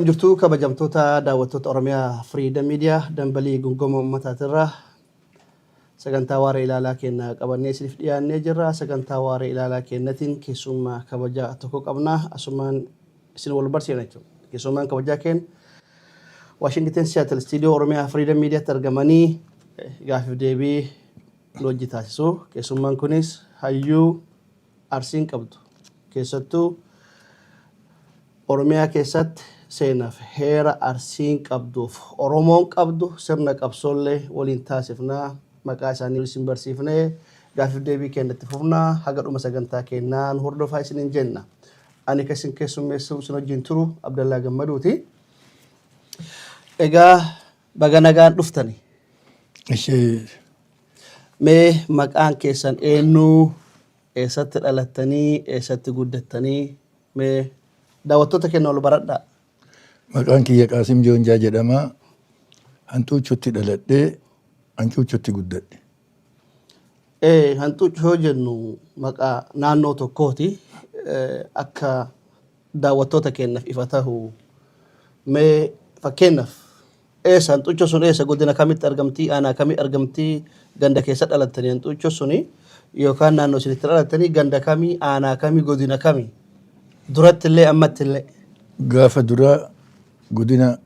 Akkam jirtu kabajamtoota daawwattoota Oromiyaa Freedom Media, dambalii gungoma uummataatirraa sagantaa waaree ilaalaa keenya qabannee isiniif dhiyaannee jirra. Sagantaa waaree ilaalaa keenyatiin keessummaa kabajaa tokko qabna. Asumaan isin wal barsiifna jechuudha. Keessummaan kabajaa keenya Washington Seattle Studio Oromiyaa Freedom Mediaatti argamanii gaafiif deebii nu wajji taasisu. Keessummaan kunis hayyuu Arsiin qabdu, keessattuu Oromiyaa keessatti seenaaf heera Arsiin qabduuf Oromoon qabdu, sirna qabsoollee waliin taasifna. Maqaa isaanii isin barsiifnee gaafiif deebii keenya itti fufna. Haga dhuma sagantaa keenyaa nu hordofaa isiniin jenna. Ani kan isin keessummeessu, isin wajjin turu, Abdallaa Gammaduuti. Egaa baga nagaan dhuftani. Ishee. Mee maqaan keessan eenyu? Eessatti dhalattanii? Eessatti guddattanii? Mee daawwattoota keenya ol baradhaa. Maqaan kiyya Qaasim Joonjaa jedhama. Hanxuuchotti dhaladhee Hancuuchotti guddadhe. Hanxuucho yoo jennu maqaa naannoo tokkooti. Akka daawwattoota keenyaaf ifa tahu, mee fakkeenyaaf eessa Hanxuucho sun, eessa, godina kamitti argamtii, aanaa kamii argamtii, ganda keessa dhalattanii Hanxuucho suni, yookaan naannoo isinitti dhalattanii ganda kamii, aanaa kamii, godina kamii, duratti illee ammatti illee? Gaafa duraa godina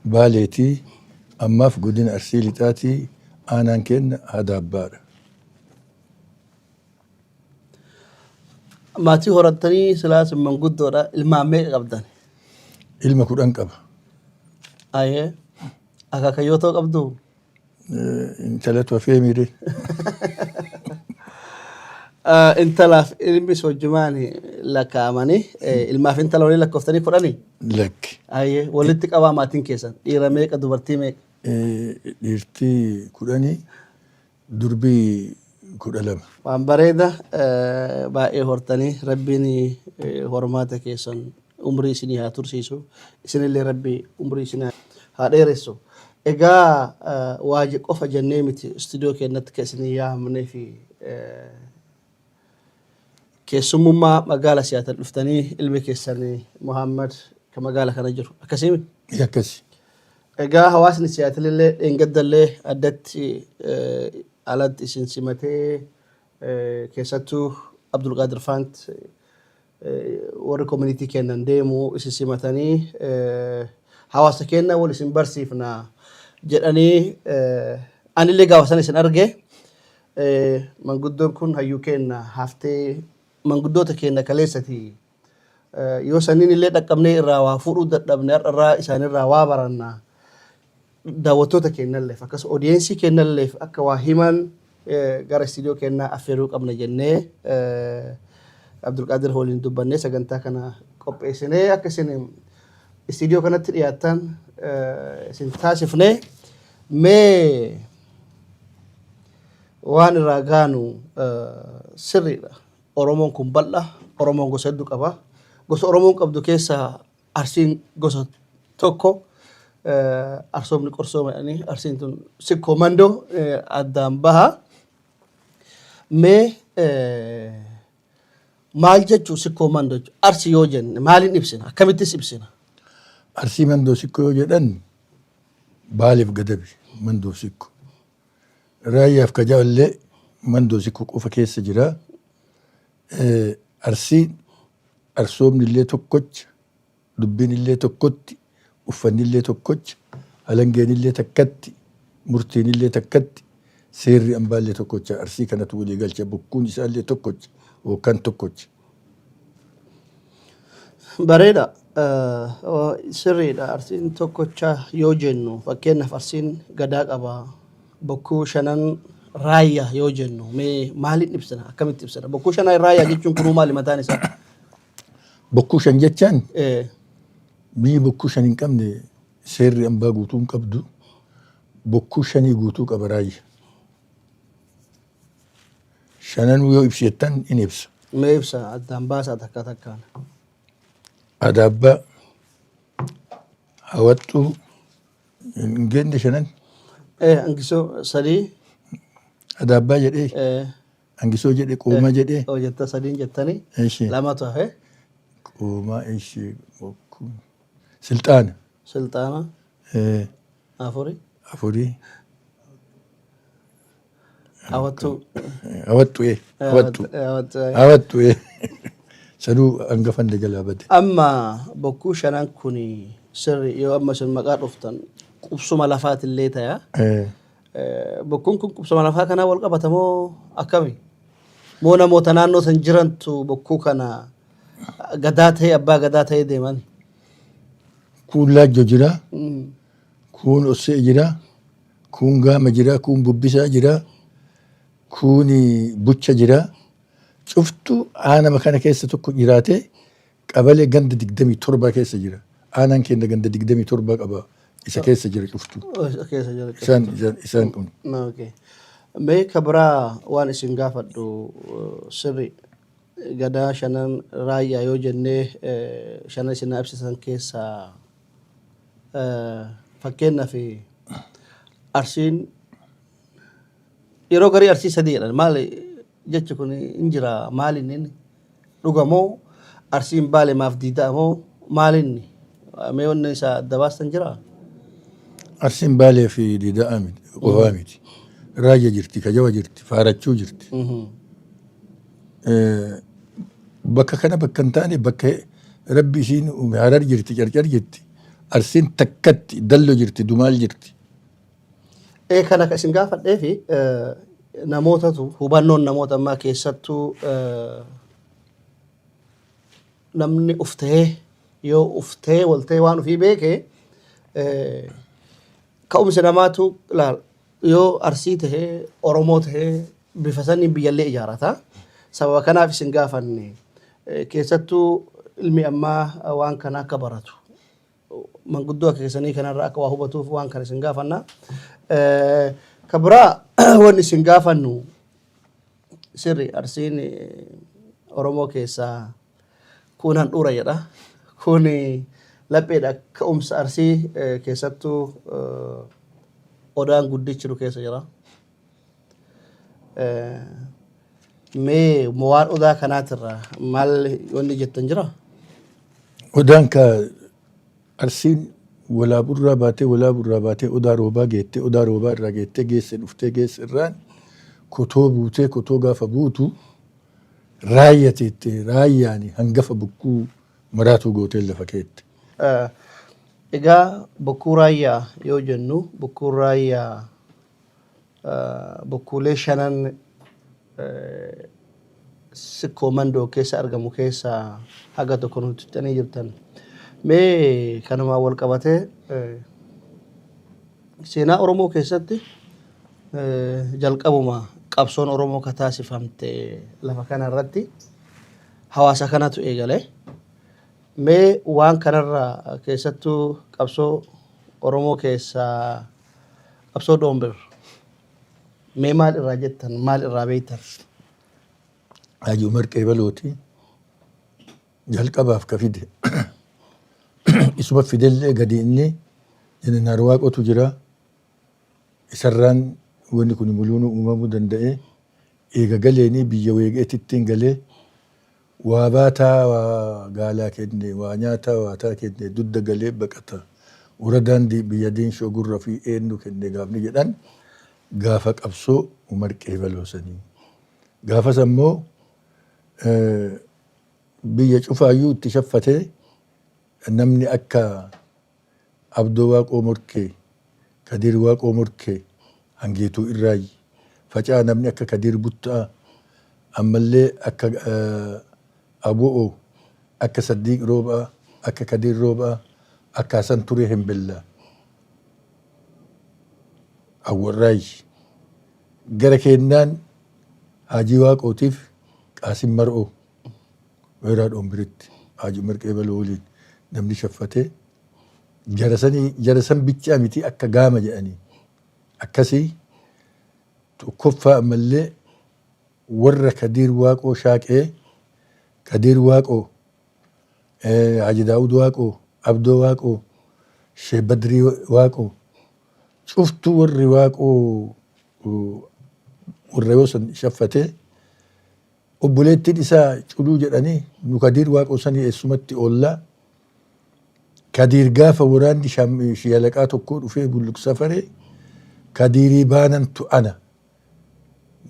Baaleetii, ammaaf godina Arsii Lixaatii, aanaan keenya Hadaabbaadha. Maatii horattanii silaas manguddoodha. Ilmaan meeqa qabdan? Ilma 10 qaba. Ayee. Akaakayyoo ta'uu qabdu? Intalatu hafee miire. Intalaaf ilmis wajjumaan lakkaa'amanii, ilmaaf intala walii lakkooftanii 10? Lakki. Ayee, walitti qabaa maatiin keessan dhiira meeqa, dubartii meeqa? Dhiirtii 10, durbii 12. Waan bareeda, baay'ee hortanii. Rabbiin hormaata keessan umrii isinii haa tursiisu, isinillee Rabbi umrii isinii haa dheeressu. Egaa waaji qofa jennee miti istuudiyoo keenyatti kan isinii yaamnee fi keessummummaa magaala Siyaatal dhuftanii, ilmi keessan Muhammad kan magaala kana jiru akkasii miti? Akkasi. Egaa hawaasni Siyaatilillee dheengaddallee addatti alatti isin simatee, keessattuu Abdulqaadir Faant warri community kennan deemu isin simatanii, hawaasa keenya wal isin barsiifna jedhanii, anillee gaafa sana isin arge, manguddoon kun hayyuu keenya haftee manguddoota keenya kaleessati, yoo saniin illee dhaqqabnee irraa waa fuudhuu dadhabne, har'a irraa isaanirraa waa baranna, daawwattoota keenyalleef akkasuma audience keenyalleef akka waa himan gara istiidiyoo keenyaa affeeruu qabna jennee Abdulqaadir waliin dubbannee sagantaa kana qopheessinee akka isin istiidiyoo kanatti dhiyaattan isin taasifne. Mee waan irraa gaanu sirriidha. Oromoon kun bal'a. Oromoon gosa hedduu qaba. Gosa Oromoon qabdu keessaa Arsiin gosa tokko. Arsoomni qorsooma jedhanii, Arsiin tun Sikkoo Mandoo addaan baha. Mee maal jechuu Sikkoo Mandoo jechuun? Arsii yoo jenne maaliin ibsina? Akkamittis ibsina? Arsii Mandoo Sikkoo yoo jedhan, Baaleef Gadabi Mandoo Sikko. Raayyaaf Kajaallee Mandoo Sikko qofa keessa jira. Arsiin arsoomni illee tokkocha, dubbiin illee tokkotti, uffanni illee tokkocha, halangeen illee takkatti, murtiin illee takkatti, seerri ambaallee tokkocha. Arsii kanatu walii galcha, bokkuun isaallee tokkocha yookaan tokkocha. Bareeda. Sirriidha. Arsiin tokkocha yoo jennu, fakkeenyaaf Arsiin gadaa qaba. Bokkuu shanan raayyaa yoo jennu mee maaliin ibsina? Akkamitti ibsina? Bokkuu shanan raayyaa jechuun kunuu maali mataan isaa? Bokkuu shan jechaan biyyi bokkuu shan hin qabne seerri ambaa guutuu hin qabdu. Bokkuu shanii guutuu qaba raayya. Shananuu yoo ibsi jettan in ibsa. Mee ibsa, addaan baasaa takka takkaan. Adaabbaa, Hawaxxuu, hin geenne shanan. Angisoo sadii. Adaabbaa jedhee, Angisoo jedhe, Qoomaa jedhee. Oo jetta, sadiin jettanii. Eshi. Lamatu hafe. Qoomaa, eshi, bokkuu. Silxaana. Silxaana. Afuri. Afurii. Hawattuu. Hawattu ee. Hawattu. Hawattuu. Hawattu ee. Sanuu hangafan jalaa bade. Amma bokkuu shanan kun sirri yoo amma isin maqaa dhuftan qubsuma lafaatillee ta'a. Bokkuun kun qubsuma lafaa kanaa wal qabata moo akkami? Moo namoota naannoo san jirantu bokkuu kana gadaa ta'ee abbaa gadaa ta'ee deeman? Kuun laajjo jira. Kuun ossee jira. Kuun gaama jira. Kuun bubbisaa jira. Kuun bucha jira. Cuftu aanama kana keessa tokko jiraate qabalee ganda 27 keessa jira. Aanaan keenya ganda 27 qaba. Isa keessa jira cuftu. Keessa jira. Isaan kun. Okay. Mee ka biraa waan isin gaafadhu sirri gadaa shanan raayyaa yoo jennee shanan isin ibsisan keessaa fakkeenyaaf Arsiin yeroo garii Arsii sadii jedhan, maali jechi kun hin jira, maaliin inni dhugamoo Arsiin Baale maaf diidaa moo maalinni mee wanni isaa adda baastan jira? Arsiin Baalee fi Diidaa miti qofaa miti. Raayya jirti, Kajawa jirti, Faarachuu jirti. Bakka kana bakka hin taane bakka Rabbi isiin uume Harar jirti, Carcar jirti. Arsiin takkatti Dallo jirti, Dumaal jirti. Ee, kana kan isin gaafadhee fi namootatu hubannoon namoota ammaa keessattuu namni uf ta'ee yoo uf ta'ee wal ta'ee waan ofii beeke ka'umsi namaatu laal yoo Arsii tahee Oromoo tahee bifa saniin biyyallee ijaarata. Sababa kanaaf isin gaafanne, keessattuu ilmi ammaa waan kana akka baratu manguddoo akka keessanii kanarraa akka waa hubatuuf waan kana isin gaafanna. Ka biraa wanni isin gaafannu sirri Arsiin Oromoo keessaa kun handhuura jedha. Kun lapheedha, ka'umsa Arsii keessattuu odaan guddichi nu keessa jira. Mee waan odaa kanaatirraa maal wanni jettan jira? Odaan ka Arsiin Walaaburraa baatee, Walaaburraa baatee Odaa Roobaa geettee, Odaa Roobaa irraa geettee geesse dhuftee geesse irraan kotoo buutee, kotoo gaafa buutu raayya teette, raayyaani hangafa bokkuu maraatuu gootee lafa keette. Egaa bokkuu raayyaa yoo jennu, bokkuun raayyaa bokkuulee shanan Sikkoo Mandoo keessa argamu keessaa haga tokko nutti tuqxanii jirtan. Mee kanumaan wal qabatee seenaa Oromoo keessatti jalqabuma qabsoon Oromoo ka taasifamte lafa kana irratti hawaasa kanatu eegale. Mee waan kanarraa keessattuu qabsoo Oromoo keessaa qabsoo Doombir mee maal irraa jettan, maal irraa beektan? Haji Umar Qeebalooti jalqabaaf ka fide. Isuma fidellee gadi inni Jeneraal Waaqotu jira. Isarraan wanni kun muluunuu uumamuu danda'e. Eega galeenii biyya weeqeetittiin galee waa baataa waa gaalaa kenne, waa nyaataa waa taa kenne, dudda galee baqata. Woradaan biyya Diinshoo gurra fi eenyu kenne gaafni jedhan gaafa qabsoo Umar Qeebaloo sanii. Gaafas ammoo biyya cufaayyuu itti shaffatee namni akka Abdoo Waaqoo Morkee, Kadiir Waaqoo Morkee, Hangeetuu Irraayyi, facaa namni akka Kadiir Buttaa, ammallee akka Abo'oo, akka Saddiiq Roobaa, akka Kadiir Roobaa, akka Hasan Turee Hembellaa. Awwarraayyi. Gara keennaan Haajii Waaqootiif Qaasim Mar'oo Weeraa Dhoombiritti Haji Umar Qeebaloo waliin namni shaffatee jara sanii jara san bichaa miti akka gaama jedhanii akkasii tokkoffaa ammallee warra Kadiir Waaqoo Shaaqee, Kadiir Waaqoo, Haji Daawud Waaqoo, Abdoo Waaqoo, Shee Badrii Waaqoo, cuftuu warri Waaqoo warra yoo san shaffatee obboleettiin isaa Culuu jedhanii nu Kadiir Waaqoo sanii eessumatti oollaa. Kadiir gaafa waraanni shiyalaqaa tokkoo dhufee Bulluq safaree, Kadiirii baanantu ana.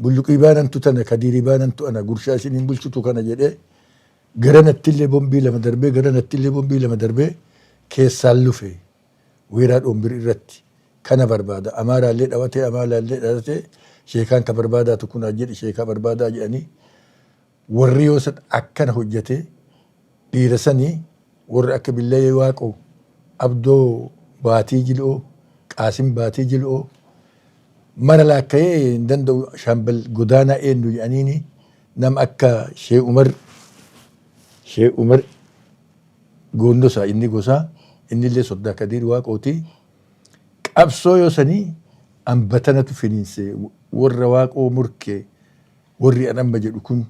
Bulluqii baanantu tana, Kadiirii baanantu ana, gurshaa isiniin bulchutu kana jedhee garanattillee bombii lama darbee, garanattillee bombii lama darbee keessaan lufe weeraa Dhoombir irratti kana barbaada. Amaaraallee dhawatee, Amaaraallee dhalatee, sheekaan ka barbaadaatu kunaa jedhi, sheekaa barbaadaa jedhanii warri yoo san akkana hojjate dhiira sanii warri akka Billayee Waaqoo, Abdoo Baatii Jil'oo, Qaasim Baatii Jil'oo mara laakkayee hin danda'u. Shaambal Godaanaa eenyu jedhaniini nama akka Shee Umar, Shee Umar Goondosaa, inni gosaa, innillee soddaa Kadiir Waaqooti. Qabsoo yoo sanii ambatanatu finiinse warra Waaqoo morkee. Warri an amma jedhu kun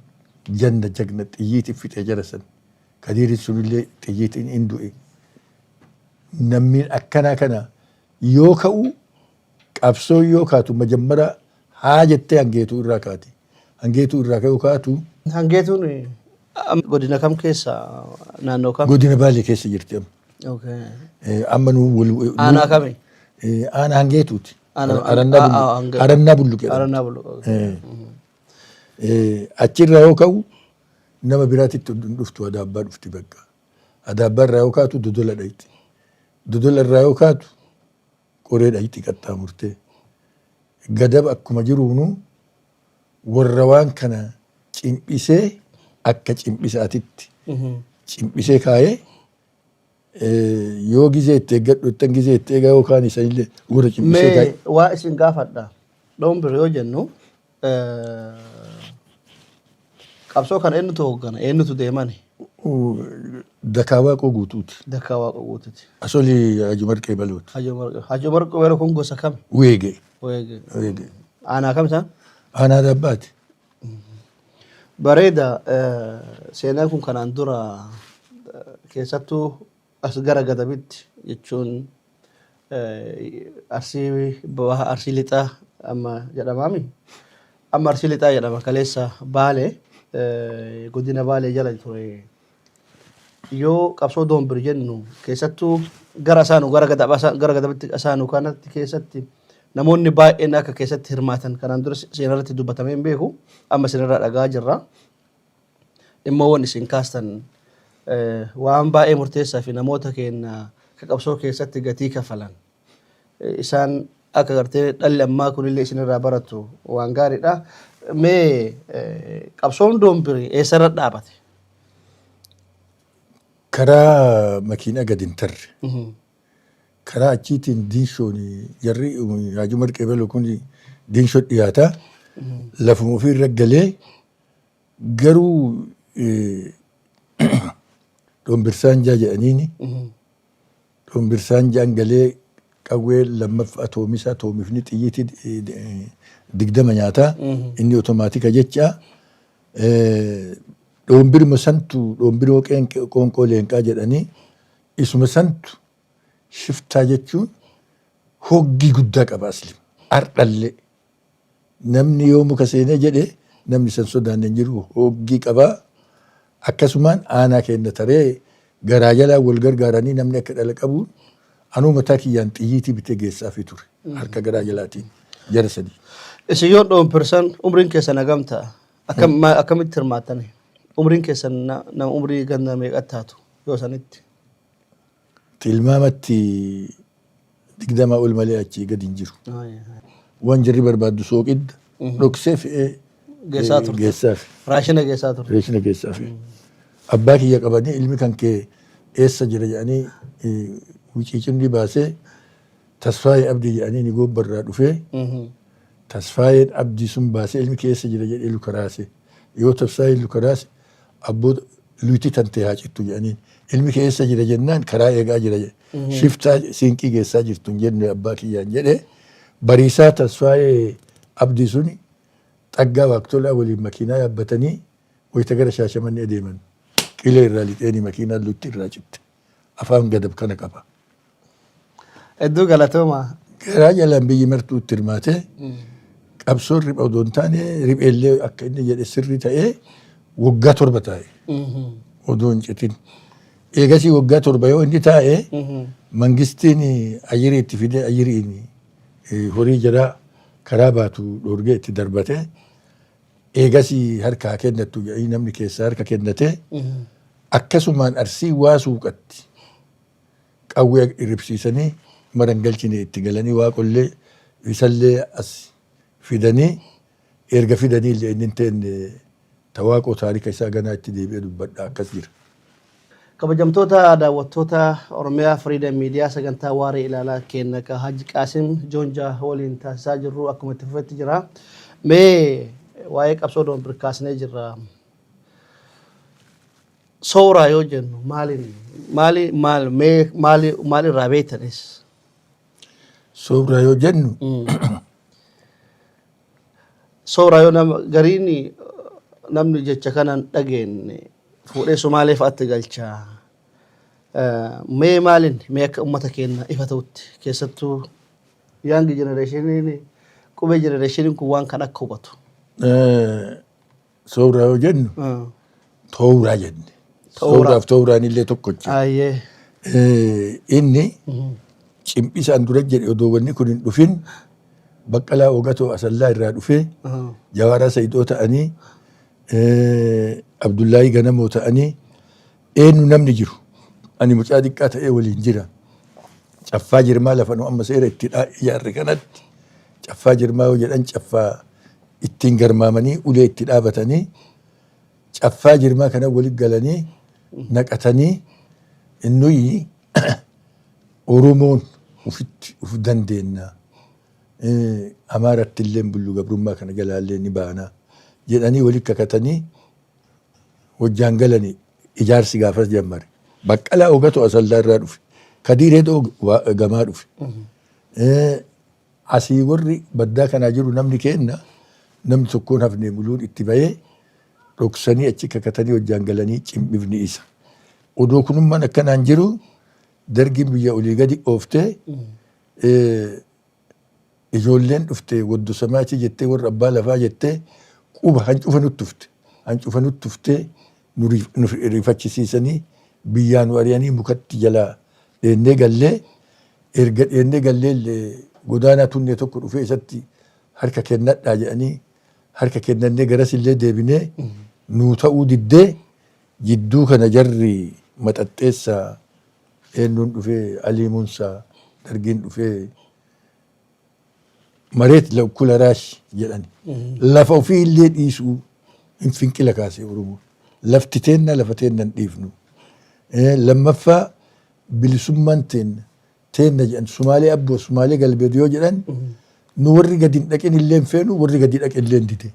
janna jagna xiyyiitiin fixee jara san. Kadiirin sunillee xiyyiitiin in du'e. Namni akkanaa kana yoo ka'u, qabsoo yoo kaatu, majammara haa jettee Hangeetuu irraa kaati. Hangeetuu irraa yoo kaatu. Hangeetuun godina kam keessa, naannoo kam? Godina Baalee keessa jirti amma. Amma nu wal Aanaa kami? Aanaa Hangeetuuti. Arannaa Bulluq. Arannaa Bulluq jedhamti. Arannaa Bulluq. Achirraa yoo ka'u nama biraatitti hin dhuftu, Adaabbaa dhufti bakka. Adaabbaa irraa yoo kaatu Dodola dhayxi. Dodola irraa yoo kaatu Qoree dhayxi qaxxaamurtee. Gadab akkuma jiruunu warra waan kana cim'isee, akka cim'isaatitti cim'isee kaayee, yoo gizee itti eeggadhu jettan, gizee itti eegaa yookaan isanillee warra cim'isee kaayee. Mee waa isin gaafadha. Dhoombir yoo jennu, qabsoo kana eenyutu hooggana? Eenyutu deemani? Dakaa Waaqoo Guutuuti. Dakaa Waaqoo Guutuuti. Asolii Haji Umar Qeebalooti. Haji Umar Qeebaloo kun gosa kam? Weege. Weege. Weege. Aanaa kam isaan? Aanaa Dabbaati. Bareeda. Seenaan kun kanaan dura keessattuu as gara Gadabitti jechuun Arsii Baha, Arsii Lixaa amma jedhamaami. Amma Arsii Lixaa jedhama, kaleessa Baalee, godina Baalee jala ture. Yoo qabsoo Doombir jennu, keessattuu gara asaanu gara gadab gara Gadabitti asaanu kanatti keessatti namoonni baay'een akka keessatti hirmaatan kanaan dura seenaa irratti dubbatamee hin beeku. Amma isinirraa dhagaa jirra. Dhimmoowwan isin kaastan waan baay'ee murteessaa fi namoota keenya ka qabsoo keessatti gatii kafalan isaan akka gartee dhalli ammaa kunillee isinirraa baratu waan gaariidha. Mee qabsoon Doombiri eessarra dhaabate? Karaa makiinaa gadi hin tarre. Karaa achiitiin Diinshoon jarri Haji Umar Qeebaloo kun Diinshoo dhiyaata. Lafuma ofii irra galee garuu Dhoombirsaan jaa jedhaniini. Dhoombirsaan jaan galee qawwee lammaffaa toomisaa toomifni xiyyiitii 20 nyaataa, inni otomaatika jecha. Dhoombiruma santu, dhoombiroo qoonqoo leenqaa jedhanii, isuma santu shiftaa jechuun hoggii guddaa qaba asli ardhallee. Namni yoo muka seenee jedhe namni san sodaanne hin jiru, hoggii qabaa. Akkasumaan aanaa keenya taree garaa jalaa wal gargaaranii namni akka dhala qabuun anuu mataa kiyyaan xiyyiitii bitee geessaafii ture harka garaa jalaatiin jara sadii. Isin yoo dhoompirsan umriin keessan hagam ta'a? Akkamitti hirmaattani? Umriin keessan nama umrii ganna meeqa taatu yoo sanitti? Tilmaamatti 20 ol malee achii gadi hin jiru. Waan jarri barbaaddu sooqidda dhoksee fe'ee geessaa turte. Geessaaf. Raashina geessaa turte. Reeshina geessaaf. Abbaa kiyya qabanii ilmi kan kee eessa jira jedhanii, wiciicinni baasee Tasfaayee Abdii jedhanii ni goobbarraa dhufee, Tasfaayeen Abdii sun baasee ilmi kee eessa jira jedhee luka raase. Yoo Tasfaayeen luka raase, abboo luyti tantee haa cittu jedhaniin. Ilmi kee eessa jira jennaan karaa eegaa jira jedhe. Shiftaa siinqii geessaa jirtu hin jenne abbaa kiyyaan jedhe. Bariisaa Tasfaayee Abdii suni Xaggaa Waaqtolaa waliin makiinaa yaabbatanii wayita gara Shaashamannee adeeman qilee irraa lixeeni makiinaan lutti irraa citte. Afaan Gadab kana qaba. Hedduu galatooma. Garaa jalaan biyyi martuu itti hirmaatee qabsoon ripha odoo hin taane, ripheellee akka inni jedhe sirrii ta'ee waggaa 7 taa'e odoo hin citin. Eegasii waggaa 7 yoo inni taa'e, mangistiin ayyirii itti fidee, ayyiriin horii jaraa karaa baatu dhoorgee itti darbate. Eegasii harka haa kennattu jedhanii namni keessaa harka kennate. Akkasumaan Arsii waa suuqatti qawwee ribsiisanii maran galchine itti galanii, Waaqollee isallee as fidanii. Erga fidanii illee inni hin teenne. Ta Waaqoo taarika isaa ganaa itti deebi'ee dubbadha, akkas jira. Kabajamtoota daawwattoota Oromiyaa Freedom Media, sagantaa waaree ilaalaa keenya ka Haji Qaasim Joonjaa waliin taasisaa jirru akkuma itti fufetti jira. Mee waa'ee qabsoo doon birkaasnee jirra. Sooraa yoo jennu maaliin maali maal mee maali maal irraa beektanis? Soobraa yoo jennu, Sooraa yoo nama gariin namni jecha kanan dhageenye fuudhee Somaalee fa'aatti galcha. Mee maalin mee akka uummata keenya ifa ta'utti, keessattuu young generationiin, qubee generationiin kun waan kan akka hubatu. Soobraa yoo jennu, tooraa jenne. Tooraa. Soobraaf tooraan illee tokkocha. Ayyee. Inni cimdhisaan dura jedhe, odoo wanni kun hin dhufin, Baqqalaa Ogatoo Asallaa irraa dhufee, Jawaaraa Sayidoo ta'anii, Abdullaahii Ganamoo ta'anii, eenyu namni jiru, ani mucaa xiqqaa ta'ee waliin jira. Caffaa Jirmaa, lafa nu amma seera itti ijaarre kanatti, caffaa Jirmaa yoo jedhan, caffaa ittiin garmaamanii ulee itti dhaabatanii, caffaa Jirmaa kana walitti galanii naqatanii, nuyi Oromoon ufitti uf dandeenna. Amaaratti illee bullu, gabrummaa kana jalaallee ni baana jedhanii walitti kakatanii hojjaan galanii ijaarsi gaafas jammare. Baqqalaa Ogatoo Asallaa irraa dhufe. Kadiir Hedoo gamaa dhufe. Asii warri baddaa kanaa jiru, namni keenna namni tokkoon hafne muluun itti bahee dhoksanii achi kakatanii hojjaan galanii cimbifni isa. Odoo kunummaan akkanaan jiru, dargiin biyya olii gadi ooftee, ijoolleen dhufte waddu samaachi jettee, warra abbaa lafaa jettee, quba hancufa nutti tufte. Hancufa nutti tuftee nu rifachisiisanii biyyaa nu ari'anii, mukatti jalaa dheennee gallee. Erga dheennee gallee illee, godaanaa tunnee tokko dhufee isatti harka kennadhaa jedhanii, harka kennannee garas illee deebinee nuu ta'uu diddee. Jidduu kana jarri maxaxxeessaa eenyuun dhufee, Alii Munsaa dargiin dhufee, mareet lakkula raash jedhani. Lafa ofii illee dhiisuu hin finqila kaasee Oromoo. Lafti teenna, lafa teenna hin dhiifnu. Lammaffaa bilisummaan teenna teenna jedhan. Sumaalee abboo Sumaalee galbeedu yoo jedhan, nu warri gadi hin dhaqin illee hin feenu, warri gadi dhaqe illee hin dide.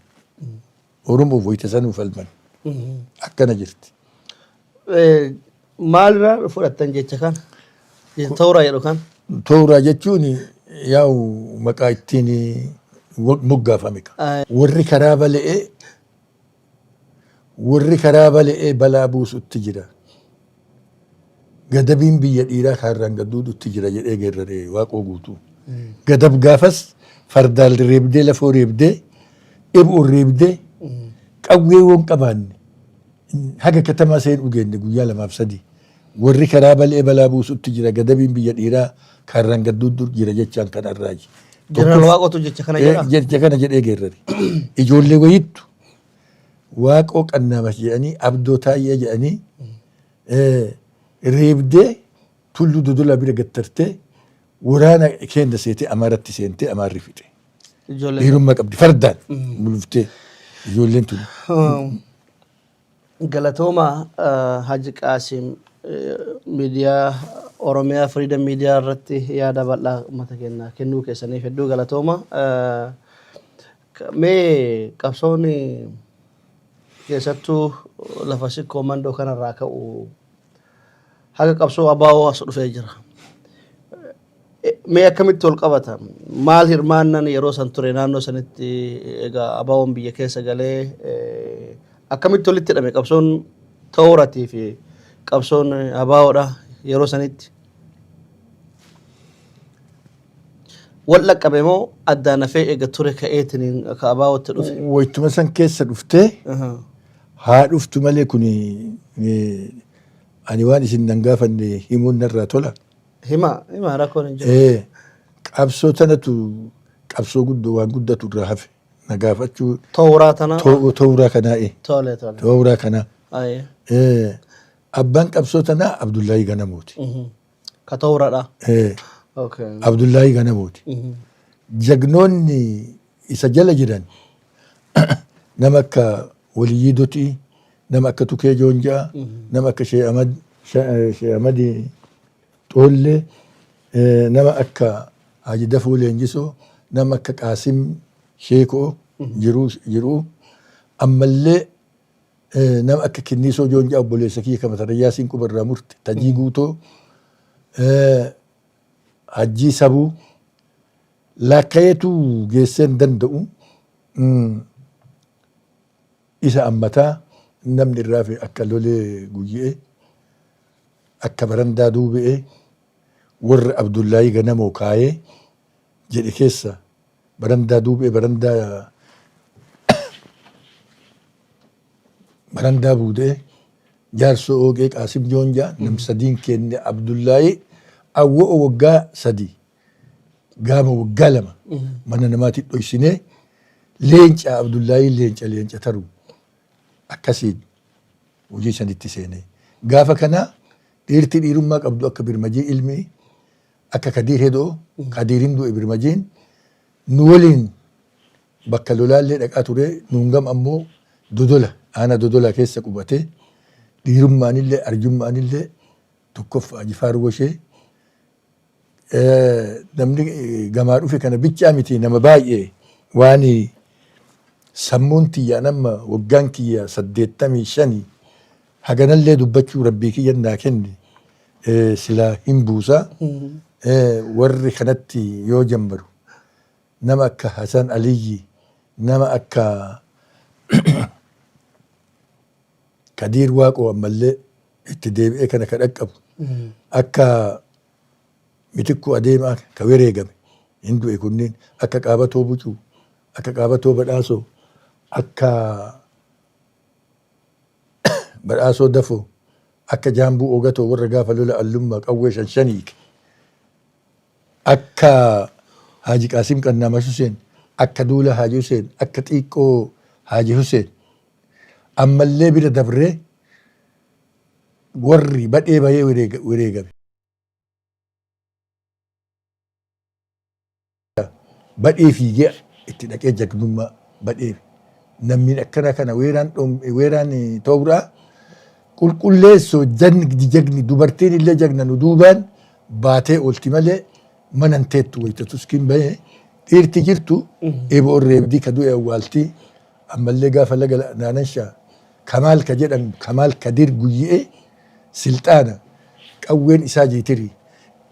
Oromoof wayita sanuu falman. Akkana jirti. Maalirraa fudhattan jecha kana? Tooraa jedhu kana? Tooraa jechuun yaa'u maqaa ittiin moggaafame. Warri karaa bale'ee balaa buusutti jira. Gadabiin biyya dhiiraa kaarraan gadduudutti jira jedhee geerraree Waaqoo Guutuu. Gadab gaafas fardaan reebdee, lafoo reebdee, dhib'uun reebdee, qawwee woon qabaanne haga katamaa seenuu geenne guyyaa lamaaf sadi. Warri karaa bale'ee balaa buusutti jira, gadabiin biyya dhiiraa kaarraan gadduudu jira jechaan kanarraaji. Jeneraal Waaqootu jecha kana jedha. Jecha kana jedhee geerrare. Ijoollee wayittu Waaqoo Qannaamas jedhanii, Abdoo Taayyee jedhanii, reebdee Tulluu Dodolaa bira gattartee, waraana keenya seetee Amaaratti seentee Amaarri fixe. Ijoollee. Dhiirummaa qabdi, fardaan guluftee ijoolleen tun. Galatooma Haji Qaasim, miidiyaa Oromiyaa Freedom Media irratti yaada bal'aa uummata keenya kennuu keessaniif hedduu galatooma. Mee qabsoon keessattuu lafa Sikkoo Mandoo kanarraa ka'u haga qabsoo ABO as dhufee jira. Mee akkamitti wal qabata? Maal hirmaannan yeroo san ture naannoo sanitti? Egaa ABO'n biyya keessa galee, akkamitti walitti hidhame qabsoon tooratii fi qabsoon ABOdha yeroo sanitti? Wal dhaqqabe moo addaan hafee eega ture ka'eetiin akka ABO'tti dhufe? Wayituma san keessa dhuftee haa dhuftu malee, kun Ani waan isin nan gaafanne himuun narraa tola. Hima hima, rakkoon hin jiru. Qabsoo tanatu qabsoo guddoo waan guddatu irraa hafe na gaafachuu. Tooraa tana. Tooraa kanaa'e. Tole tole. Tooraa kanaa. Aye. Abbaan qabsoo tanaa Abdullaahii Ganamooti. Ka tooraadha. Abdullaahii Ganamooti. Jagnoonni isa jala jiran nama akka Waliyyii Dotii, nama akka Tukee Joonjaa, nama akka Shee Ahmad Shee Ahmad Xoollee, nama akka Haji Dafuu Leenjisoo, nama akka Qaasim Sheekoo jiruu jiruu ammallee nama akka Kinniisoo Joonjaa, obboleessa kiyya kan Matarayyaa siin quba irraa murte, Tajii Guutoo, Hajjii Sabuu laakkayeetu geessee hin danda'u. Isa ammataa namni irraa fi akka Lolee Guyyi'ee, akka Barandaa Duube'ee, warra Abdullaahii Ganamoo kaayee jedhe keessa Barandaa Duube'ee, Barandaa Buudee, Jaarsoo Ooqee, Qaasim Joonjaa, nam sadiin kenne Abdullaahii awwa'o waggaa 3 gaama waggaa 2 mana namaatti dhoysinee leenca Abdullaahii leenca leenca taru akkasiin hojii sanitti seenee. Gaafa kana dhiirti dhiirummaa qabdu akka Birmajii ilmi akka Kadiir Hedoo, Kadiirin du'e, Birmajiin nu waliin bakka lolaallee dhaqaa ture, nuun gam ammoo Dodola, aanaa Dodolaa keessa qubatee dhiirummaanillee arjummaanillee tokkoffaa. Jifaar Woshee namni gamaa dhufe kana bichaa miti, nama baay'ee. Waan sammuun tiyya nama waggaan kiyya 85 haganallee dubbachuu rabbii kiyya naa kenne silaa hin buusa. Warri kanatti yoo jammaru nama akka Hasan Aliyyi, nama akka Kadiir Waaqoo, ammallee itti deebi'ee kana ka dhaqqabu akka Mitikkuu Adeemaa ka wereegame hin du'e, kunniin akka Qaabatoo Bucuu, akka Qaabatoo Badhaasoo, akka Badhaasoo Dafoo, akka Jaambuu Ogatoo, warra gaafa lola Allummaa qawwee shan shaniike, akka Haaji Qaasim Qannaamash Huseen, akka Duula Haaji Huseen, akka Xiiqqoo Haaji Huseen, ammallee bira dabree warri badhee bahee wareegame. Badhee fiigee itti dhaqee jagnummaa badhee namni akkana kana weeraan weeraan tooraa qulqulleessoo jagni jagni dubartiin illee jagna nu duubaan baatee oolti malee mana hin teettu. Wayita tuskiin bahee dhiirti jirtu eeboo reebdii ka du'e awwaaltii. Ammallee gaafa laga naananshaa Kamaal ka jedhan, Kamaal Kadir Guyyi'ee silxaana, qawween isaa jiitirii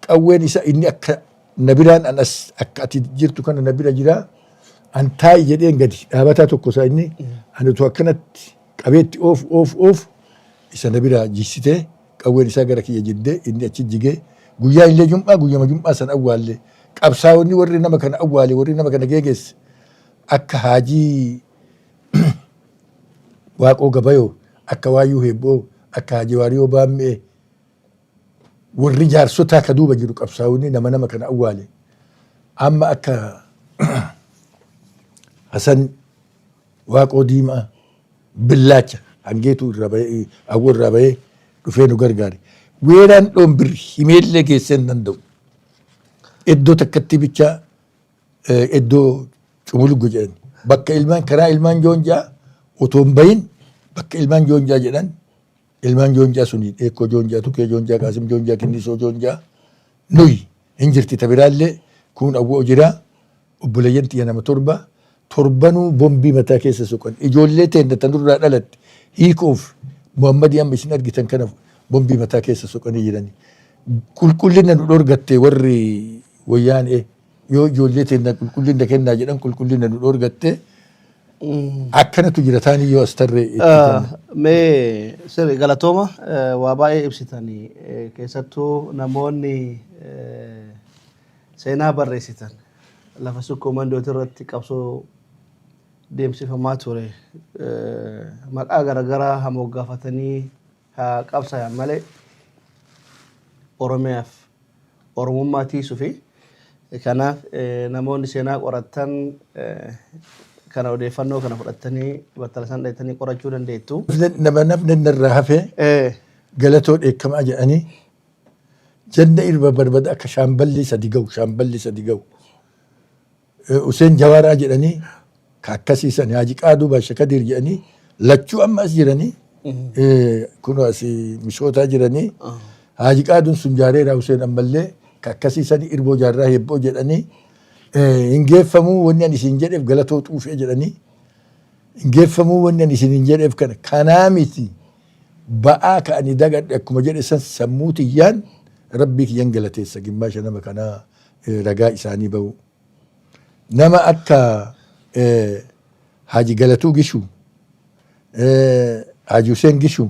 qawween isaa inni akka na biraan an as akka ati jirtu kana na bira jira, an taa'i jedheen gadi dhaabataa tokko isaa inni ani utuu akkanatti qabeetti oofu oofu oofu isa na biraa jissitee qawween isaa gara kiyya jiddee inni achi jigee. Guyyaa illee jum'aa, guyyama jum'aa san awwaalle. Qabsaa'onni warri nama kana awwaale, warri nama kana geegeesse akka Haajii Waaqoo Gabayoo, akka Waayyuu Heebboo, akka Haajii Waariyoo Baammi'ee, warri jaarsotaa ka duuba jiru qabsaa'onni nama nama kana awwaale. Amma akka Hasan Waaqoo Diimaa billaacha hangeetuu irraa bahee, awwoo irraa bahee dhufee nu gargaare. Weeraan dhoonbir himeellee geessee hin danda'u. Iddoo takkatti bichaa iddoo Cumuluggo jedhan, bakka ilmaan karaa ilmaan Joonjaa otoo hin bahin, bakka ilmaan Joonjaa jedhan. Ilmaan Joonjaa suni Dheekkoo Joonjaa, Tukee Joonjaa, Qaasim Joonjaa, Kinnisoo Joonjaa, nuyi hin jirti tabiraallee kuun awwoo jira. Obboleeyyan tiyya nama torba, torbanuu bombii mataa keessa soqan. Ijoollee teenna tanurraa dhalatte hiikuuf Muhammadii amma isin argitan kana bombii mataa keessa soqanii jirani. Qulqullina nu dhorgatte warri wayyaanee. Yoo ijoollee teenna qulqullina kennaa jedhan qulqullina nu dhorgatte. Akkanatu jira taanii yoo as tarree itti kenna. Mee sirri galatooma, waa baay'ee ibsitanii. Keessattuu namoonni seenaa barreessitan lafa Sukkoo Mandooti irratti qabsoo deemsifamaa ture maqaa garaagaraa haa moggaafatanii haa qabsayan malee Oromiyaaf Oromummaa tiisufi. Kanaaf namoonni seenaa qorattan kana odeeffannoo kana fudhattanii battala san dhayxanii qorachuu dandeettu. Nama namni irraa hafee galatoo dheekkamaa jedhanii janna irba barbada akka shaamballi sadi ga'u shaamballi sadi ga'u. Huseen Jawaaraa jedhanii ka akkasiisan Haaji Qaaduu Baasha Kadiir jedhanii lachuu amma as jiranii kunoo as mishootaa jiranii Haaji Qaaduun sun jaareeraa Huseen ammallee ka akkasiisan Irboo Jaarraa Heebboo jedhanii hin geeffamuu wanni ani isin jedheef galatoo xuufee jedhanii hin geeffamuu wanni ani isin hin jedheef kana kanaa miti ba'aa ka ani dagadhe akkuma jedhe san sammuu tiyyaan rabbii kiyyan galateessa gimmaasha nama kanaa ragaa isaanii ba'u. Nama akka Haji Galatuu Gishuu, Haji Huseen Gishuu,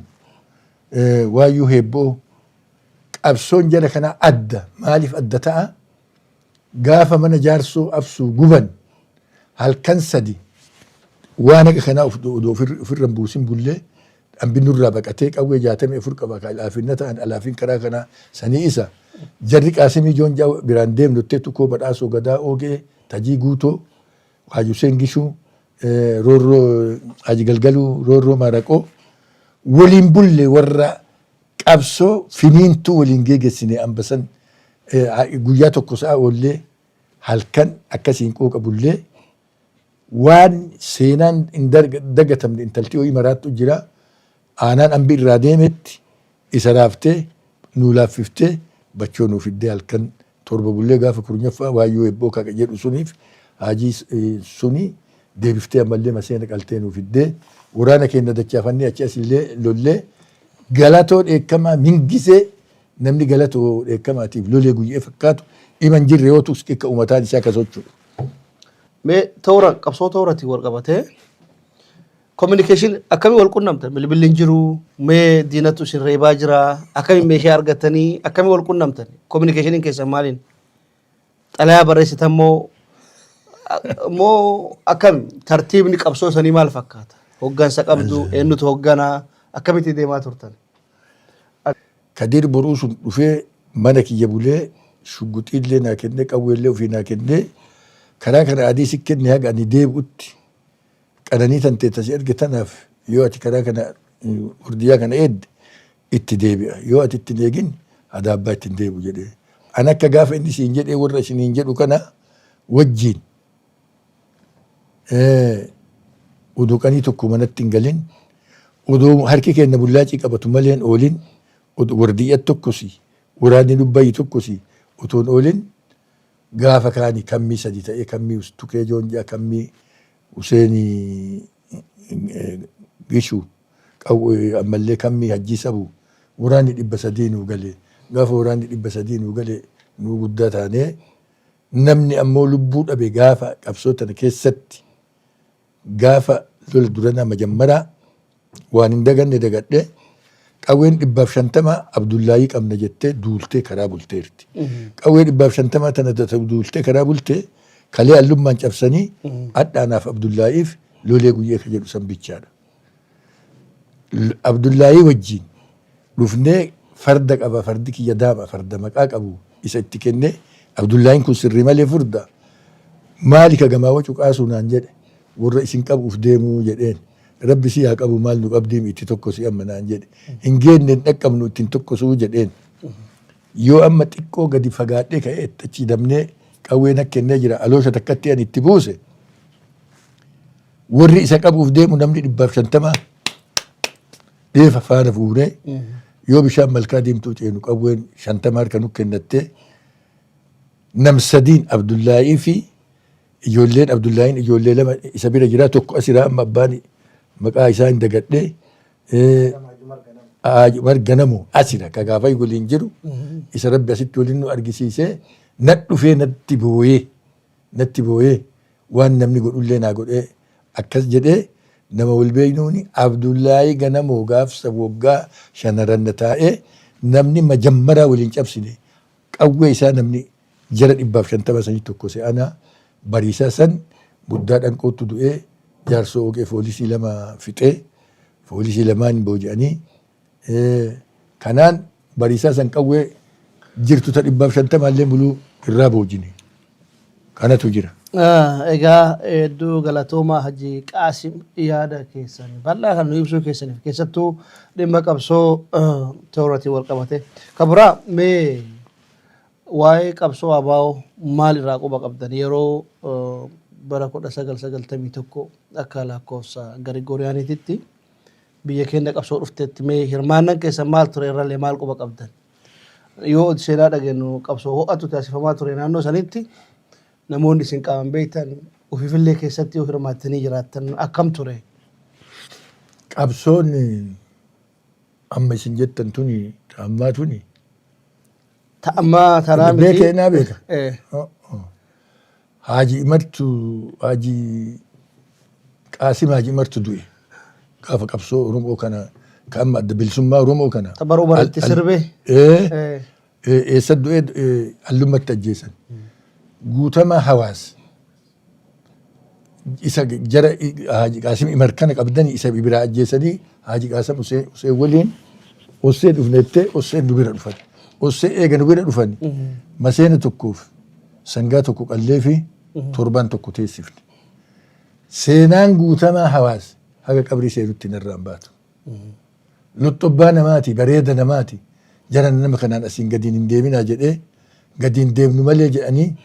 Waayyuu Heebboo qabsoon jara kanaa adda. Maaliif adda ta'a? Gaafa mana jaarsoo absuu guban halkan sadi waan akka kanaa ofirra hin buusin bullee Dhambi nurraa baqatee qawwee 64 qaba ka alaafinna ta'an alaafin karaa kanaa sanii isa. Jarri Qaasimii Joonjaa biraan deemnu jettee Tukoo Badhaasoo Gadaa Oogee Tajii Guutoo Haji Huseen Gishuu Roorroo Haji Galgaluu Roorroo Maaraqoo waliin bulle warra qabsoo finiintuu waliin geegessine ambasan guyyaa tokko sa'a oollee halkan akkasiin qooqa bullee Waan seenaan hin dagatamne intalti wayii maraattu jira. Aanaan ambi irraa deemetti isa raaftee nuu laaffiftee bachoo nuu fiddee halkan torba bullee gaafa kurnyaffaa waayyuu ebboo kaqa jedhu suniif haajii suni deebiftee ammallee maseena qaltee nuu fiddee waraana keenya dachaafannee achi asillee lollee galatoo dheekkamaa mingisee namni galatoo dheekkamaatiif lolee guyyee fakkaatu dhima hin jirre yoo tuqs xiqqa umataan isaa ka socho'u. Mee toora qabsoo tooratiin wal qabatee communication akkamii wal qunnamtan? Bilbilli hin jiru, mee diinatu isin reebaa jira, akkamiin meeshaa argattanii, akkamii wal qunnamtan? Communicationiin keessan maaliin? Xalayaa barreessitan moo moo akkami? Tartiibni qabsoo sanii maal fakkaata? Hoggansa qabdu, eenyutu hogganaa, akkamitti deemaa turtan? Kadir boruu sun dhufee mana kiyya bulee shugguxiillee naa kennee qawweellee ofii naa kennee karaa kana adii si kenne haga ani deebi'utti qananii tantee tasi erge tanaaf yoo ati karaa kana hordiyyaa kana eedde itti deebi'a yoo ati itti hin eegin adaabbaa itti hin deebi'u jedhee an akka gaafa inni siin jedhee warra isiniin jedhu kana wajjiin Odoo qanii tokko manatti hin galin, odoo harki keenya bullaacii qabatu malee hin oolin, wardiyya tokkosi, waraanni lubbayyi tokkosi otoo hin oolin gaafa kaani kammii sadi ta'ee kammii Tukee Joonjaa, kammii Huseenii Gishuu, ammallee kammii Hajjii Sabuu waraanni 300 nuu gale. Gaafa waraanni 300 nuu gale nuu guddaa taanee Namni ammoo lubbuu dhabe gaafa qabsoo tana keessatti gaafa lola duranaa majammaraa waan hin daganne dagadhe qawween 150 Abdullaayii qabna jettee duultee karaa bulteerti. Qawwee 150 tana duultee karaa bulte kalee allummaan cabsanii adhaanaaf Abdullaayiif lolee guyyee ka jedhu san bichaadha. Abdullaayii wajjin dhufnee farda qaba fardi kiyya daama farda maqaa qabu isa itti kennee Abdullaayiin kun sirrii malee furda maali ka gamaa wacu qaasuu naan jedhe warra isin qabuuf deemuu jedheen rabbi si haa qabu maal nu qabdiim itti tokkosi amma naan jedhe hin geenne hin dhaqqabnu ittiin tokkosuu jedheen yoo amma xiqqoo gadi fagaadhee ka'ee itti achi dabnee qawwee na kennee jira aloosha takkatti ani itti buuse Warri isa qabuuf deemu namni 150 dheefa faana fuunee yoo bishaan malkaa diimtuu ceenu qawween 50 harka nu kennattee nam sadiin Abdullaahii fi ijoolleen Abdullaahiin ijoollee lama isa bira jira tokko asiraa amma abbaan maqaa isaa hin dagadhee Umar Ganamoo asira ka gaafa waliin jiru isa rabbi asitti waliin nu argisiisee na dhufee natti booyee natti booyee waan namni godhullee naa godhee akkas jedhee nama wal beeknuuni Abdullaahii Ganamoo gaafsa waggaa shanaranna taa'ee namni majammaraa waliin cabsine qawwee isaa namni jara 150 sanii tokko se'anaa bariisaa san guddaa dhanqootti du'ee jaarsoo oqee foolisii lama fixee foolisii lamaan booji'anii kanaan bariisaa san qawwee Jirtu ta 150llee muluu irraa boojine. Kanatu jira. Egaa hedduu galatoomaa Hajji Qaasim, yaada keessan bal'aa kan nu ibsuu keessaniif, keessattuu dhimma qabsoo teoraatiin wal qabate. Kan biraa mee waa'ee qabsoo ABO maal irraa quba qabdan yeroo bara 1991 akka lakkoofsa Girigooriyaaniititti biyya keenya qabsoo dhuftetti mee hirmaannaan keessan maal ture, irrallee maal quba qabdan? Yoo seenaa dhageenyu qabsoo ho'atu taasifamaa ture naannoo sanitti, namoonni isin qaaman beektan ofiifillee keessatti yoo hirmaattanii jiraattan akkam ture? Qabsoon amma isin jettan tuni ammaa tuni. Ta ammaa tanaa miti. Beekee naa beeka. Haaji Imartu, Haaji Qaasim Haaji Imartu du'e. Gaafa qabsoo Oromoo kana ka amma Adda Bilisummaa Oromoo kana. Ta baruu baratti sirbe. Eessa du'e? Allummatti ajjeesan. Guutamaa Hawaas isa jara Haaji Qaasim Imar kana qabdanii isa biraa ajjeesanii Haaji Qaasim Huseen waliin Ossee dhufnettee Osseen nu bira dhufan. Ossee eega nu bira dhufan maseena tokkoof sangaa tokko qallee fi torban tokko teessifne. Seenaan Guutamaa Hawaas haga qabrii seenutti narraan baatu. Luxxubbaa namaati, bareeda namaati. Jara nama kanaan asiin gadiin hin deeminaa jedhee, gadiin deemnu malee jedhanii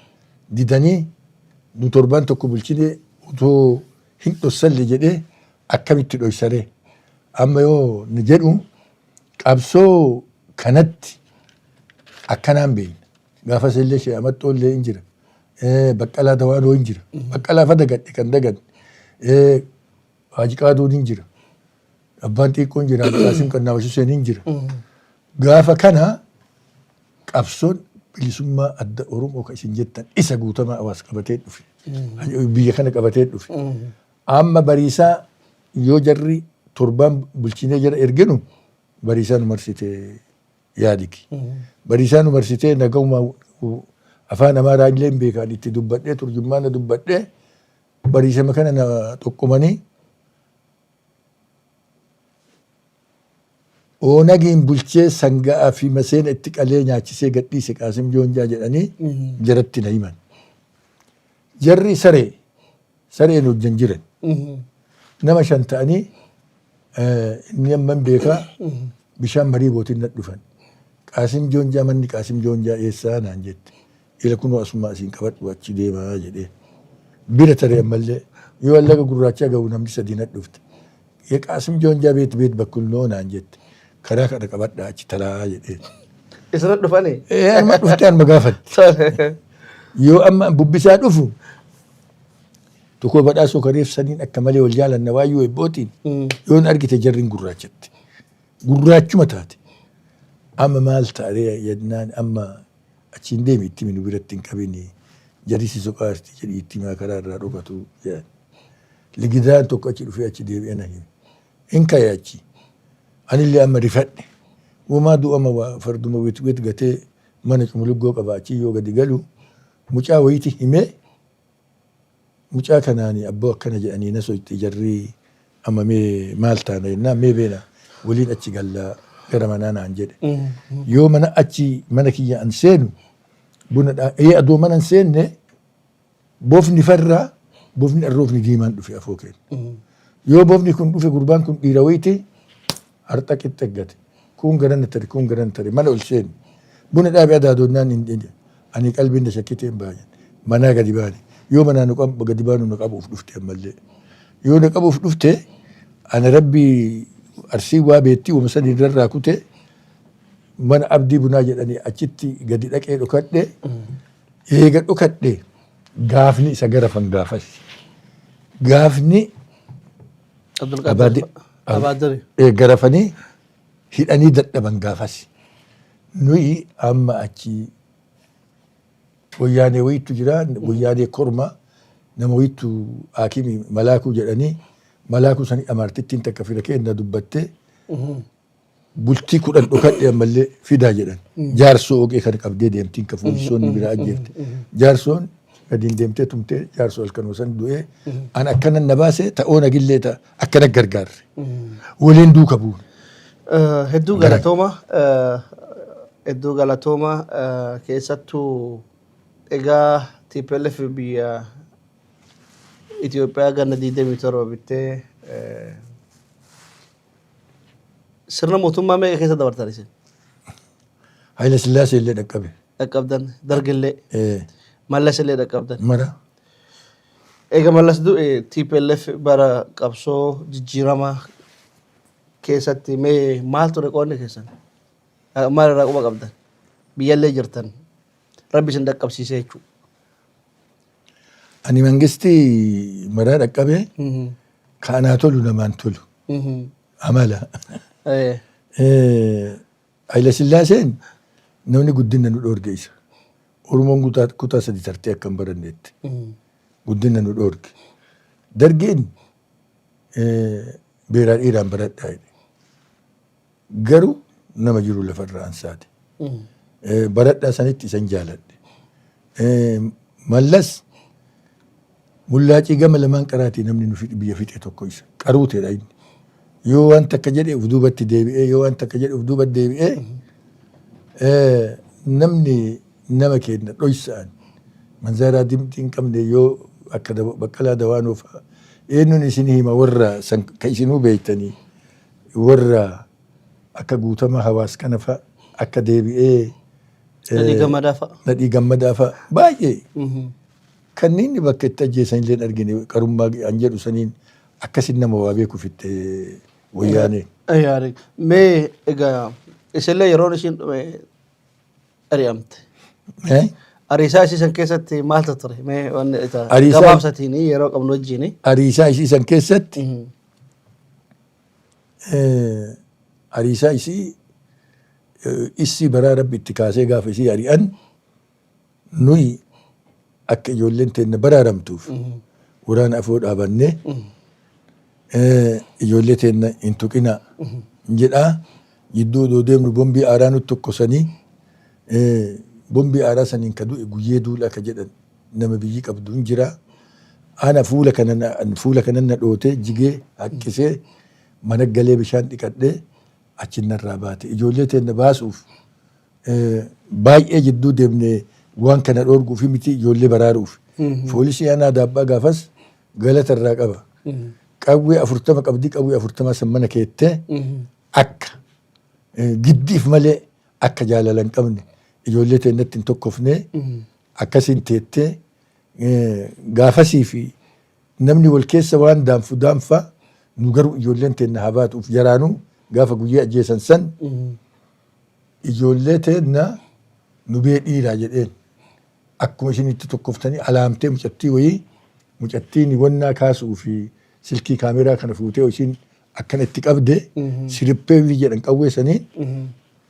didanii nu torban tokko bulchine otoo hin dhossalle jedhee akkamitti dhoysaree. Amma yoo ni jedhu qabsoo kanatti akkanaan beekna. Gaafas illee Shee Amaxxoo illee hin jira. Baqqalaa Dawaanoo hin jira. Baqqalaa fa dagadhe kan dagadhe. Haaji Qaaduun hin jira. Abbaan xiqqoon jira. Qaasim Qannaawash Hussein hin jira. Gaafa kana qabsoon bilisummaa adda Oromoo kan isin jettan isa Guutamaa Hawaas qabatee dhufe. Biyya kana qabatee dhufe. Amma bariisaa yoo jarri torbaan bulchinee jara erginu bariisaa nu marsite yaadiki. Bariisaa nu marsitee nagahuma afaan Amaaraa illee hin beekan itti dubbadhee turjummaana dubbadhee bariisama kana na xoqqomanii Oonagiin bulchee sangaa fi maseena itti qalee nyaachisee gadhiise Qaasim Joonjaa jedhanii jaratti na himan. Jarri saree sareen hojjan jiran. Nama shan ta'anii inni amman beekaa bishaan marii bootiin na dhufan. Qaasim Joonjaa, manni Qaasim Joonjaa eessaa naan jette. Ila kunoo asuma asiin qabadhu achi deemaa jedhee. Bira taree ammallee yoo allaga gurraachaa ga'u namni sadii na dhufte. የቃስም ጆንጃ ቤት ቤት በኩል ነው naan jette. Karaa kana qabadhaa achi taraa jedheen. Isirra dhufanii? Ee, anuma dhuftee anuma gaafatte. Yoo amma bubbisaa dhufu tokko badhaasoo kareef saniin akka malee wal jaalanna waayyuu ebbootiin yoon argite jarriin gurraachatti. Gurraachuma taate. Amma maal ta'ee jennaan amma achiin deemi itti minu biratti hin qabini jarri si soqaasti jedhi itti himaa karaa irraa dhokatu jedhan. Ligidaan tokko achi dhufee achi deebi'ee na hime. In ka'e achi. Anillee amma rifadhe. Womaa du'ama waa farduma wet wet gatee mana cumuluggoo qaba achi yoo gadi galu mucaa wayiiti himee mucaa kanaani abboo akkana jedhanii na soyxi jarri amma mee maal taana jennaan mee beena waliin achi galla gara manaa naan jedhe. Yoo mana achi mana kiyya an seenu buna dhaa ee adoo mana hin seenne bofni farraa bofni arroofni diimaan dhufe afoo keenya. Yoo bofni kun dhufe gurbaan kun dhiira wayiiti harxa qixxeggate. Kun garana tare, kun garana tare, mana ol seenu. Buna dhaabe adaadoonnaan hin ani qalbiin na shakkitee hin baane. Manaa gadi baane. Yoo manaa nu qabu gadi baanu na qabuuf dhufte ammallee. Yoo na qabuuf dhufte ana rabbi arsii waa beettii wama sadi irraa kute mana abdii bunaa jedhanii achitti gadi dhaqee dhokadhe. Eega dhokadhe gaafni isa garafan gaafas. Gaafni Abdulqaadir Abaadiri. Garafanii hidhanii dadhaban gaafas. Nuyi amma achi wayyaanee wayiitu jira, wayyaanee korma nama wayiitu haakimi Malaakuu jedhanii Malaakuu sanii amaartittiin takka fira keenya dubbattee bultii 10 dhokadhe ammallee fidaa jedhan. Jaarsoo oqee kana qabdee deemtiin ka foolisoonni biraa ajjeefte. Jaarsoon gadiin deemtee tumtee jaarsoo halkanuma san du'ee an akkanan na baase ta'oo nagillee ta'a akkana gargaarre. Waliin duuka buune. Hedduu galatooma. Hedduu galatooma. Keessattuu egaa TPLF biyya Itoophiyaa ganna 27 bittee sirna mootummaa meeqa keessa dabartan isin? Haayila Sillaasee illee dhaqqabe. Dhaqqabdan, Dargillee, Mallas illee dhaqqabdan. Mara. Eega Mallas du'e TPLF bara qabsoo jijjiiramaa keessatti mee maal ture qoodni keessan? Maal irraa quba qabdan? Biyyallee jirtan. Rabbi isin dhaqqabsiisee jechuudha. Ani mangistii maraa dhaqqabe ka anaa tolu namaan tolu. Amala. Hayila Sillaaseen namni guddina nu dhoorge isa. Oromoon kutaa sadi tartee akka hin barannetti. Guddina nu dhoorge. Dargiin beeraa dhiiraan baradhaa jedhe. Garuu nama jiru lafarraa ansaate. Baradhaa sanitti isan jaaladhe. Mallas mullaacii gama lamaan qaraatii namni nu biyya fixe tokko isa. Qaruuteedha inni. Yoo waan takka jedhe of duubatti deebi'ee, yoo waan takka jedhe of duubatti deebi'ee, namni nama keenya dhoysa'an manzaaraa dimxii hin qabne yoo akka Baqqalaa Dawaanoo fa'a eenyuun isin hima, warra san ka isinuu beektanii, warra akka Guutamaa Hawaas kana fa'a akka deebi'ee Nadhii Gammadaa fa'a. Nadhii Gammadaa fa'a baay'ee kanneen bakka itti ajjeesan illee hin argine. Qarummaa an jedhu saniin akkasin nama waa beeku fitte Wayyaanee. Yaari. Mee egaa isillee yeroon ishiin dhume ari'amte. Eh? Ariisaa isii san keessatti maaltu ture? Mee wanni isa gabaabsatiin yeroo qabnu wajjin. Ariisaa isii san keessatti ariisaa isii isii baraa Rabbi itti kaasee gaafa isii ari'an nuyi akka ijoolleen teenna baraaramtuuf waraana afoo dhaabannee ijoollee teenna hin tuqinaa jedhaa jidduu odoo deemnu bombii aaraa nutti tokkosanii, bombii aaraa saniin ka du'e Guyyee Duulaa ka jedhan nama biyyi qabdu hin jira. Ana fuula kana fuula kanan na dhootee jigee haqqisee mana galee bishaan dhiqadhee achi narraa baate. Ijoollee teenna baasuuf baay'ee jidduu deemne, waan kana dhoorguuf miti, ijoollee baraaruuf. Poolisii aanaa Daabbaa gaafas galata irraa qaba. Qawwee 40 qabdi, qawwee 40 san mana keettee akka giddiif malee akka jaalala hin qabne ijoollee teennatti hin tokkofne akkasiin teettee gaafasii fi namni wal keessa waan daanfu daanfa, nu garuu ijoolleen teenna haa baatuuf jaraanuu gaafa guyyaa ajjeesan san ijoollee teenna nu bee dhiiraa jedheen akkuma isin itti tokkoftanii alaamtee mucattii wayii, mucattiin wannaa kaasuu fi silkii kaameraa kana fuutee ishiin akkana itti qabde sirippee jedhan qawwee sanii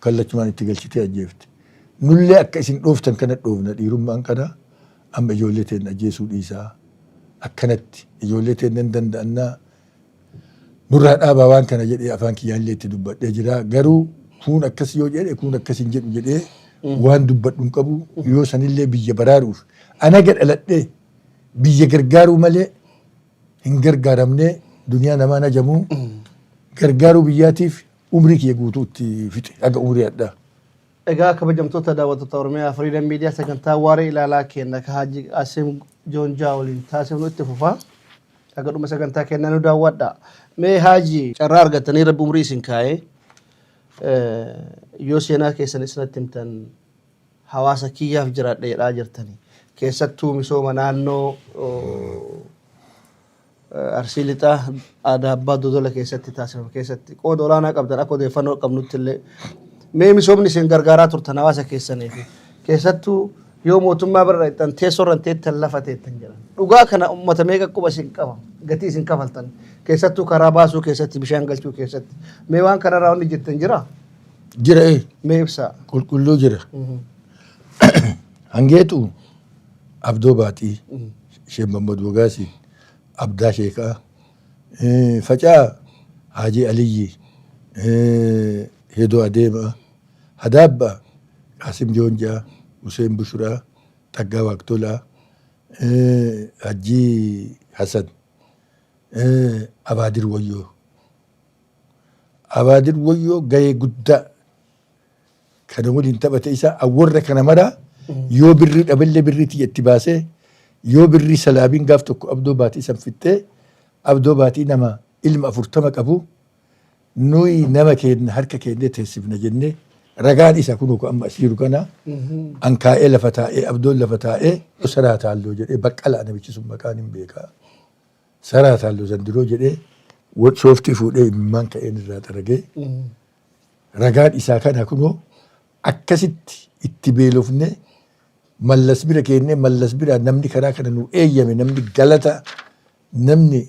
kallachumaan itti galchitee ajjeefte. Nullee akka isin dhooftan kana dhoofna, dhiirummaan kana amma ijoollee teenna ajjeesuu dhiisaa, akkanatti ijoollee teenna hin danda'annaa, nurraa dhaabaa waan kana jedhee afaan kiyyaan illee itti dubbadhee jira. Garuu kuun akkas yoo jedhe kuun akkas hin jedhu jedhee waan dubbadhu hin qabu. Yoo sanillee biyya baraaruuf anaga dhaladhee biyya gargaaruu malee hin gargaaramne, duniyaa namaan ajamuu gargaaruu biyyaatiif umrii kiyya guutuu itti fixe haga umrii hadhaa. Egaa kabajamtoota daawwattoota Oromiyaa Freedom Media, sagantaa waaree ilaalaa keenya ka Haji Qaasim Joonjaa waliin taasifnu itti fufa. Haga dhuma sagantaa keenyaa nu daawwadha. Mee Haji, carraa argattanii Rabbi umrii isin kaa'ee yoo seenaa keessan isinatti himtan hawaasa kiyyaaf jiraadha jedhaa jirtani. Keessattuu misooma naannoo Arsii Lixaa aadaa abbaa Dodola keessatti taasifame keessatti qooda olaanaa qabdan akka odeeffannoo qabnutti illee. Mee misoomni isin gargaaraa turtan hawaasa keessanii fi keessattuu yoo mootummaa bira dhaqxan teessoo irra teettan lafa teettan jedhan. Dhugaa kana uummata meeqa quba isin qaba, gatii isin kafaltan, keessattuu karaa baasuu keessatti, bishaan galchuu keessatti. Mee waan kanarraa wanni jettan jira? Jira ee. Mee ibsaa. Qulqulluu jira. Hangeetu Abdoo Baaxii, Sheek Mammad Wagaasiin, Abdaa Sheekaa, Facaa Haajii Aliyyi, Hedoo Adeemaa, Hadaabba Qaasim Joonjaa, Huseen Bushuraa, Xaggaa Waaqtolaa, Hajjii Hasan, Abaadir Wayyoo. Abaadir Wayyoo gahee guddaa Kana waliin taphate isaa awwarra kana mara yoo birrii dhaballee birrii tiyya itti baasee, yoo birrii salaabiin gaaf tokko Abdoo Baatii san fixxee, Abdoo Baatii nama ilma 40 qabu, nuyi nama keenya harka keenya teessifna jennee, ragaan isa kunuu ka amma as jiru kana an kaa'ee lafa taa'ee, Abdoon lafa taa'ee, saraa taalloo jedhee Baqqalaa, namichi sun maqaan hin beekaa, saraa taalloo zandiroo jedhee sooftii fuudhee imimmaan ka'een irraa xaragee, ragaan isaa kana kunoo. Akkasitti itti beelofne, Mallas bira keennee, Mallas biraa namni karaa kana nu eeyyame, namni galata namni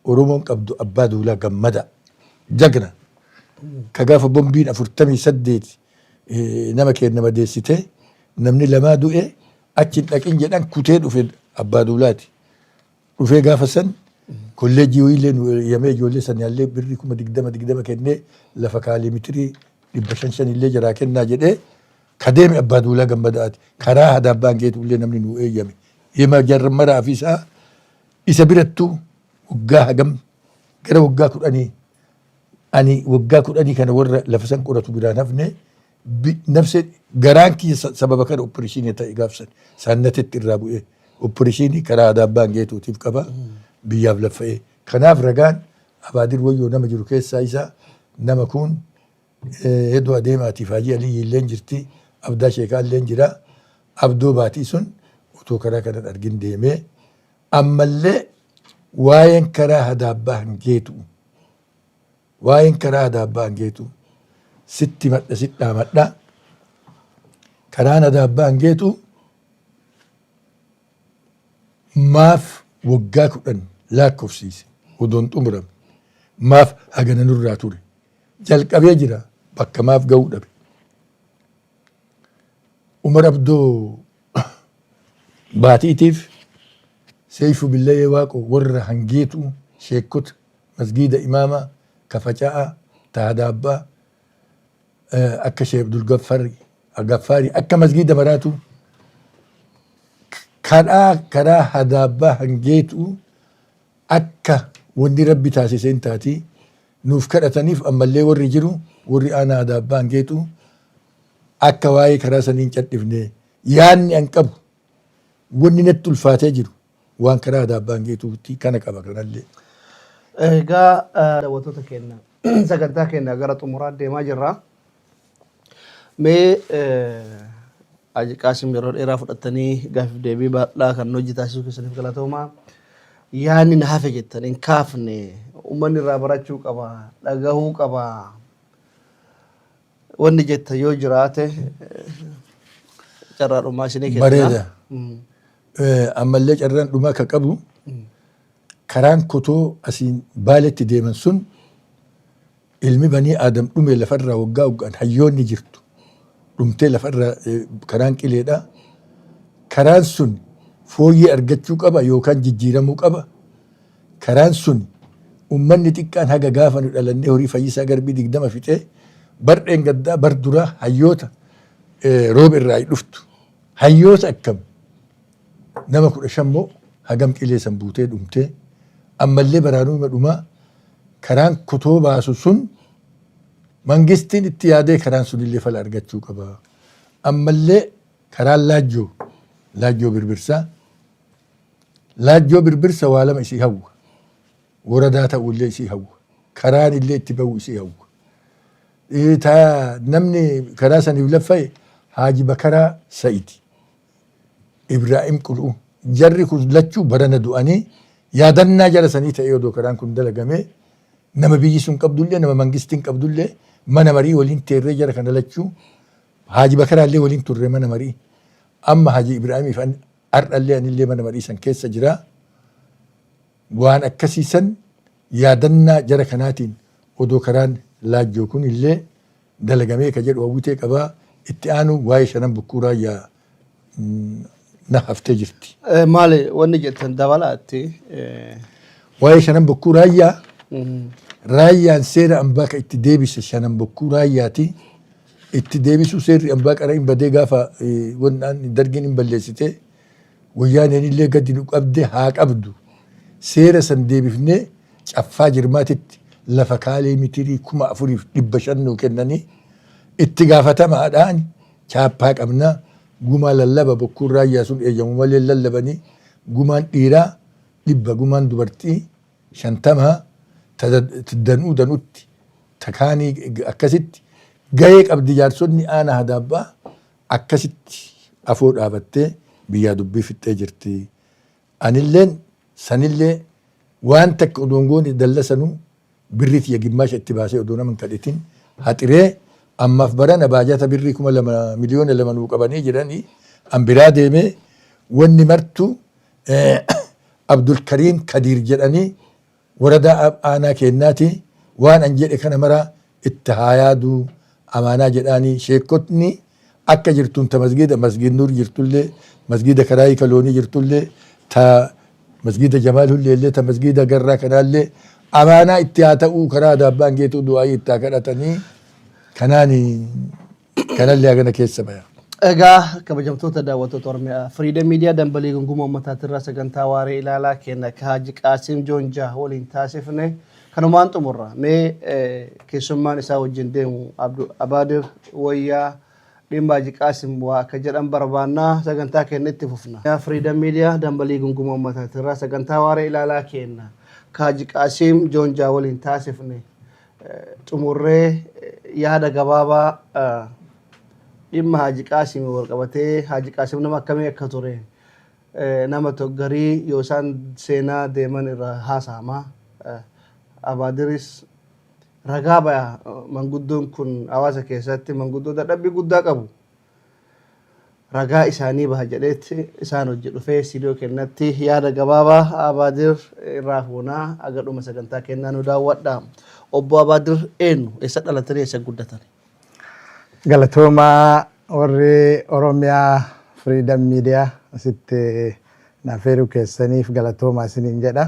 Oromoon qabdu Abbaa Duulaa Gammada jagna ka gaafa bombiin 48 nama keenna madeessite, namni lamaa du'e, achi hin dhaqin jedhan, kutee dhufe Abbaa Duulaati. Dhufee gaafa san kolleejjii wayiillee nu eeyyamee, ijoollee sanaallee birrii 20,000 20,000 kennee, lafa kaalee mitirii dhibba shan shan illee jaraa kennaa jedhee ka deeme Abbaa Duulaa Gammadaati. Karaa Hadaabbaan geetu illee namni nu eeyyame. Hima jarmaraa fi isaa isa birattuu waggaa hagam, gara waggaa 10, ani waggaa 10 kana warra lafa san qoratu biraan hafne. Nafse garaan kiyya sababa kana opereeshinii ta'e gaafsan saannatetti irraa bu'ee opereeshinii karaa Hadaabbaan geetuutiif qaba biyyaaf laffa'ee. Kanaaf ragaan Abaadir Wayyoo nama jiru keessaa isaa nama kun hedduu adeemaatiif Haajii Aliyyi illeen jirti, Abdaa Sheekaa illeen jira. Abdoo Baatii sun otoo karaa kanan argin deemee, ammallee waa'een karaa Hadaabbaa hangeetu, waa'een karaa Hadaabbaa hangeetu sitti madha, sitti dhaamadha. Karaan Hadaabbaa hangeetu maaf waggaa 10 lakkoofsiise odoon xumurame? Maaf hagana nurraa ture? Jalqabee jira, bakka maaf ga'uu dhabe? Umar Abdoo Baatiitiif Seeyfu Billayee Waaqo warra hangeetu, sheekkota masgiida imaama ka faca'aa ta Hadaabbaa, akka Sheekh Abdul Gaffaari, akka masgiida maraatu karaa karaa Hadaabbaa hangeetu akka wanni Rabbi taasise hin taati nuuf kadhataniif. Ammallee warri jiru, warri aanaa Hadaabbaa hangeetu, akka waa'ee karaa sanii hin cadhifne. Yaanni an qabu, wanni natti ulfaatee jiru waan karaa Hadaabbaa hangeetuutti kana qaba kanallee. Egaa daawwattoota keenya, sagantaa keenya gara xumuraa deemaa jirra. Mee Haji Qaasim, yeroo dheeraa fudhattanii gaaffiif deebii bal'aa kan hojii taasisuu keessaniif galatoomaa. Yaadni na hafe jettan hin kaafne, uummanni irraa barachuu qaba, dhagahuu qaba. Wanni jettan yoo jiraate carraa dhumaa isinii kenna. Bareeda. Ammallee carraan dhumaa ka qabu, karaan kotoo asiin Baaletti deeman sun, ilmi banii Aadam dhume lafarraa waggaa waggaan hayyoonni jirtu dhumtee lafarraa, karaan qileedha. Karaan sun fooyyee argachuu qaba yookaan jijjiiramuu qaba. Karaan sun ummanni xiqqaan haga gaafa nu dhalannee horii Fayyisaa Garbii 20 fixee bardheen gaddaa bar duraa hayyoota rooba irraa dhuftu. Hayyoota akkam nama 15 moo hagam qilee san buutee dhumtee, ammallee baraanuu dhumaa. Karaan kotoo baasu sun mangistiin itti yaadee karaan sunillee fala argachuu qaba. Ammallee karaan Laajjoo Birbirsaa, Laajjoo Birbirsa waa lama isii hawwa. Woradaa ta'ullee isii hawwa. Karaan illee itti bahu isii hawwa. Namni karaa saniif laffa'e Haaji Bakaraa Sa'idi. Ibraahim Qul'uu. Jarri kun lachuu barana du'anii, yaadannaa jara sanii ta'ee odoo karaan kun dalagamee, nama biyyi sun qabdullee, nama mangistiin qabdullee, mana marii waliin teerree jara kana lachuu, Haaji Bakaraallee waliin turre mana marii. Amma Haaji Ibraahimiif har'allee anillee mana marii san keessa jira. Waan akkasii san yaadannaa jara kanaatiin odoo karaan Laajjoo kun illee dalagamee ka jedhu hawwitee qabaa. Itti aanu waa'ee Shanan Bokkuu Raayyaa na haftee jirti. Maali wanni jettan dabalaatti? Waa'ee Shanan Bokkuu Raayyaa, Raayyaan seera ambaa ka itti deebise Shanan Bokkuu Raayyaati. Itti deebisuu seerri ambaa qara hin badee gaafa wannaan Dargiin hin balleessite, Wayyaaneen illee gadi nu qabde haa qabdu. Seera san deebifnee Caffaa Jirmaatitti lafa kaalee mitirii 4,500 nuu kennanii. Itti gaafatamaadhaan chaappaa qabna. Gumaa lallaba bokkuun raayyaa sun eeyyamu malee lallabanii, gumaan dhiiraa 100, gumaan dubartii 50, danuu danutti takaanii akkasitti gahee qabdi. Jaarsonni aanaa Hadaabbaa akkasitti afoo dhaabattee biyyaa dubbii fixxee jirti. Anilleen sanillee waan takka odoon goone dalla sanuu birrii tiyya gimmaasha itti baasee odoo nama hin kadhatin haxiree ammaaf barana baajata birrii 2000 2 miliyoona nuu qabanii jiranii an biraa deemee wanni martu Abdulkariim Kadiir jedhanii waradaa aanaa keennaati. Waan an jedhe kana mara itti haa yaadu, amaanaa jedhaanii. Sheekotni akka jirtuun ta masgiida Masgiid Nuur jirtullee, masgiida Karaayii Kaloonii jirtullee, ta masgiida Jamaal Hulleellee, ta masgiida Garraa kanaallee amaanaa itti haa ta'uu, karaa Adaabbaan geetuu du'aayii itti haa kadhatanii. Kanaan kanallee hagana keessa baya. Egaa kabajamtoota daawwattoota Oromiyaa Freedom Media, dambalii gunguma uummataatirraa sagantaa waaree ilaalaa kenna ka Haaji Qaasim Joonjaa waliin taasifne kanumaan xumurra. Mee keessummaan isaa wajjin deemu Abdu Abaadir Wayyaa dhimma Haaji Qaasim waa akka jedhan barbaannaa, sagantaa keenya itti fufna. Freedom Media, dambalii gunguma uummataatirraa sagantaa waaree ilaalaa kenna ka Haaji Qaasim Joonjaa waliin taasifne xumurree yaada gabaabaa dhimma Haaji Qaasim wal qabatee, Haaji Qaasim nama akkamii akka ture, nama garii yoo isaan seenaa deeman irraa haasa'ama. Abaadiris ragaa baya, manguddoon kun hawaasa keessatti manguddoo dadhabbii guddaa qabu. Ragaa isaanii baha jedheetti isaan hojii dhufee istiidiyoo kennatti yaada gabaabaa Abaadir irraa fuunaa. Aga dhuma sagantaa kennaa nu daawwadha. Obbo Abaadir eenyu? Eessa dhalatanii, eessa guddatanii? Galatoomaa, warri Oromiyaa Freedom Media asitti naaf eeruu keessaniif galatoomaa isiniin jedha.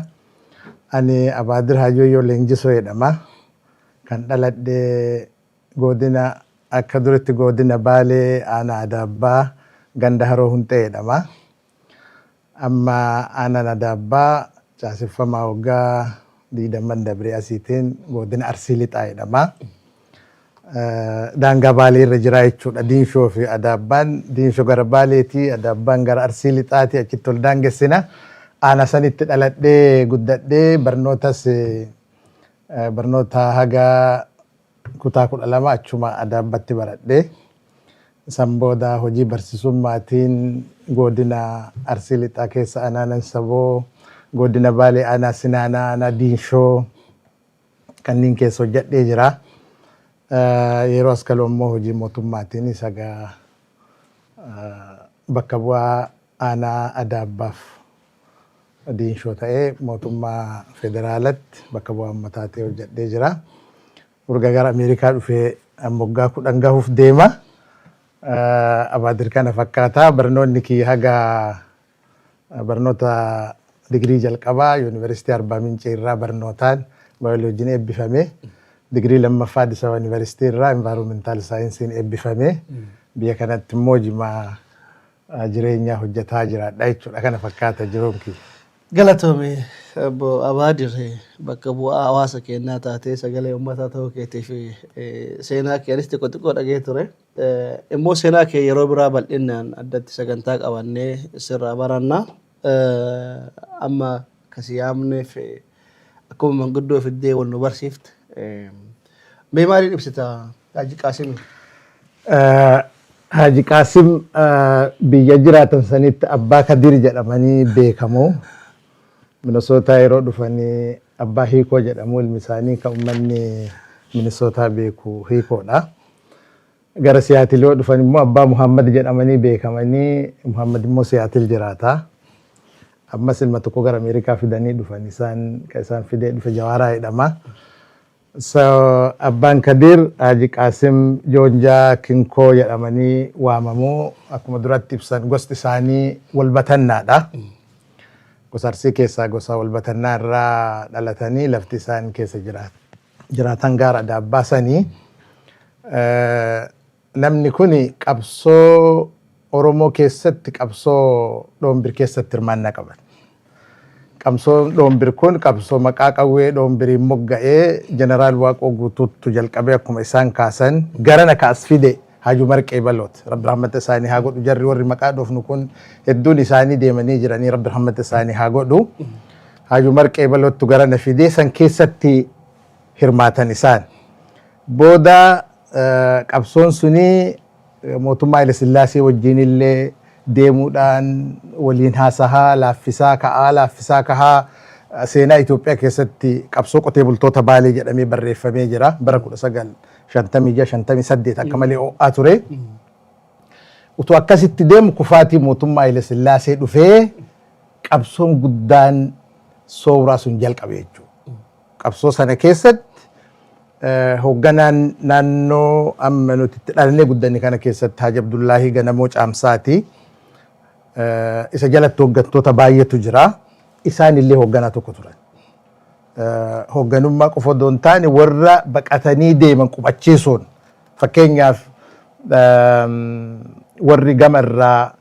Ani Abaadir Hayyooyyoo Leenjisoo jedhama. Kan dhaladhe godina akka duritti godina Baalee, aanaa Adaabbaa, ganda Haroo Hunxee jedhama. Amma aanaan Adaabbaa caaseffamaa waggaa 20n dabree asiitiin godina Arsii Lixaa jedhama. Daangaa Baalee irra jira jechuudha. Diinshoo fi Adaabbaan, Diinshoo gara Baaleetii, Adaabbaan gara Arsii Lixaatii, achitti ol daangessina. Aanaa sanitti dhaladhee guddadhee, barnootas barnoota haga kutaa 12 achuma Adaabbatti baradhee. San booda hojii barsiisummaatiin godina Arsii Lixaa keessa aanaa Nansaboo, godina Baalee aanaa Sinaanaa, aanaa Diinshoo kanneen keessa hojjedhee jira. Yeroo as galuu immoo hojii mootummaatiin sagaa bakka bu'aa aanaa Adaabbaaf Diinshoo ta'ee mootummaa federaalatti bakka bu'aa uummataa ta'ee hojjedhee jira. Urga gara Ameerikaa dhufee amma waggaa 10 gahuuf deema. Abaadir kana fakkaata. Barnoonni kiyya haga barnoota digirii jalqabaa Yuunivarsiitii Arbaa Mincii irraa barnootaan baayoloojiin eebbifame. Digirii lammaffaa Addis Ababa Yuunivarsiitii irraa environmental scienceiin eebbifame. Biyya kanatti immoo jimaa jireenyaa hojjetaa jiraadha jechuudha. Kana fakkaata jiruun kiyya. Galatoome obbo Abaadir, bakka bu'aa hawaasa keenyaa taatee sagalee uummataa ta'uu keetiif. Seenaa kee anis xiqqoo xiqqoo dhagee ture. Immoo seenaa kee yeroo biraa bal'inaan addatti sagantaa qabannee sirraa baranna. Amma kasi yaamneef akkuma manguddoo fiddee wal nu barsiifte. Mee maaliin ibsita Haaji Qaasim? Haaji Qaasim biyya jiraatan sanitti Abbaa Kadir jedhamanii beekamu. Minisootaa yeroo dhufanii Abbaa Hiikoo jedhamu, ilmi isaanii kan uummanni Minisootaa beeku Hiikoodha. Gara Siyaatil yoo dhufan immoo Abbaa Muhammad jedhamanii beekamanii, Muhammad immoo Siyaatil jiraata. Ammas ilma tokko gara Ameerikaa fidanii dhufan, isaan kan isaan fidee dhufe Jawaaraa jedhama. So Abbaan Kadir Haji Qaasim Joonjaa Kinkoo jedhamanii waamamu. Akkuma duratti ibsan gosti isaanii walbatannaadha. Gosa Arsii keessaa gosa walbatannaa irraa dhalatanii lafti isaan keessa jiraatan gaara Adaabbaa sanii. Namni kuni qabsoo Oromoo keessatti, qabsoo Dhoombir keessatti hirmaannaa qaban. Qabsoon dhoombir kun qabsoo maqaa qawwee dhoombiriin mogga'ee Jeneraal Waaqoo Guutuuttu jalqabee akkuma isaan kaasan garana kaas fide Haji Umar Qeebalooti. Rabbi rahmata isaanii haa godhu. Jarri warri maqaa dhoofnu kun hedduun isaanii deemanii jiranii, Rabbi rahmata isaanii haa godhu. Haji Umar Qeebaloottu garana fidee san keessatti hirmaatan isaan. Booda qabsoon suni mootummaa Haile Sillaasee wajjin illee deemuudhaan waliin haasahaa, laaffisaa ka'aa, laaffisaa kahaa, seenaa Itoophiyaa keessatti qabsoo qotee bultoota Baalee jedhamee barreeffamee jira. Bara 1956, 58 akka malee ho'aa ture. Utuu akkasitti deemu kufaatii mootummaa Haile Sillaasee dhufee qabsoon guddaan soowraa sun jalqabe jechuudha. Qabsoo sana keessatti hoogganaan naannoo amma nuti itti dhalannee guddanne kana keessatti Haji Abdullaahii Ganamoo Caamsaati. Isa jalatti hooggantoota baay'eetu jira. Isaan illee hoogganaa tokko turan. Hoogganummaa qofa odoo hin taane warra baqatanii deeman qubachiisuun, fakkeenyaaf warri gama irraa,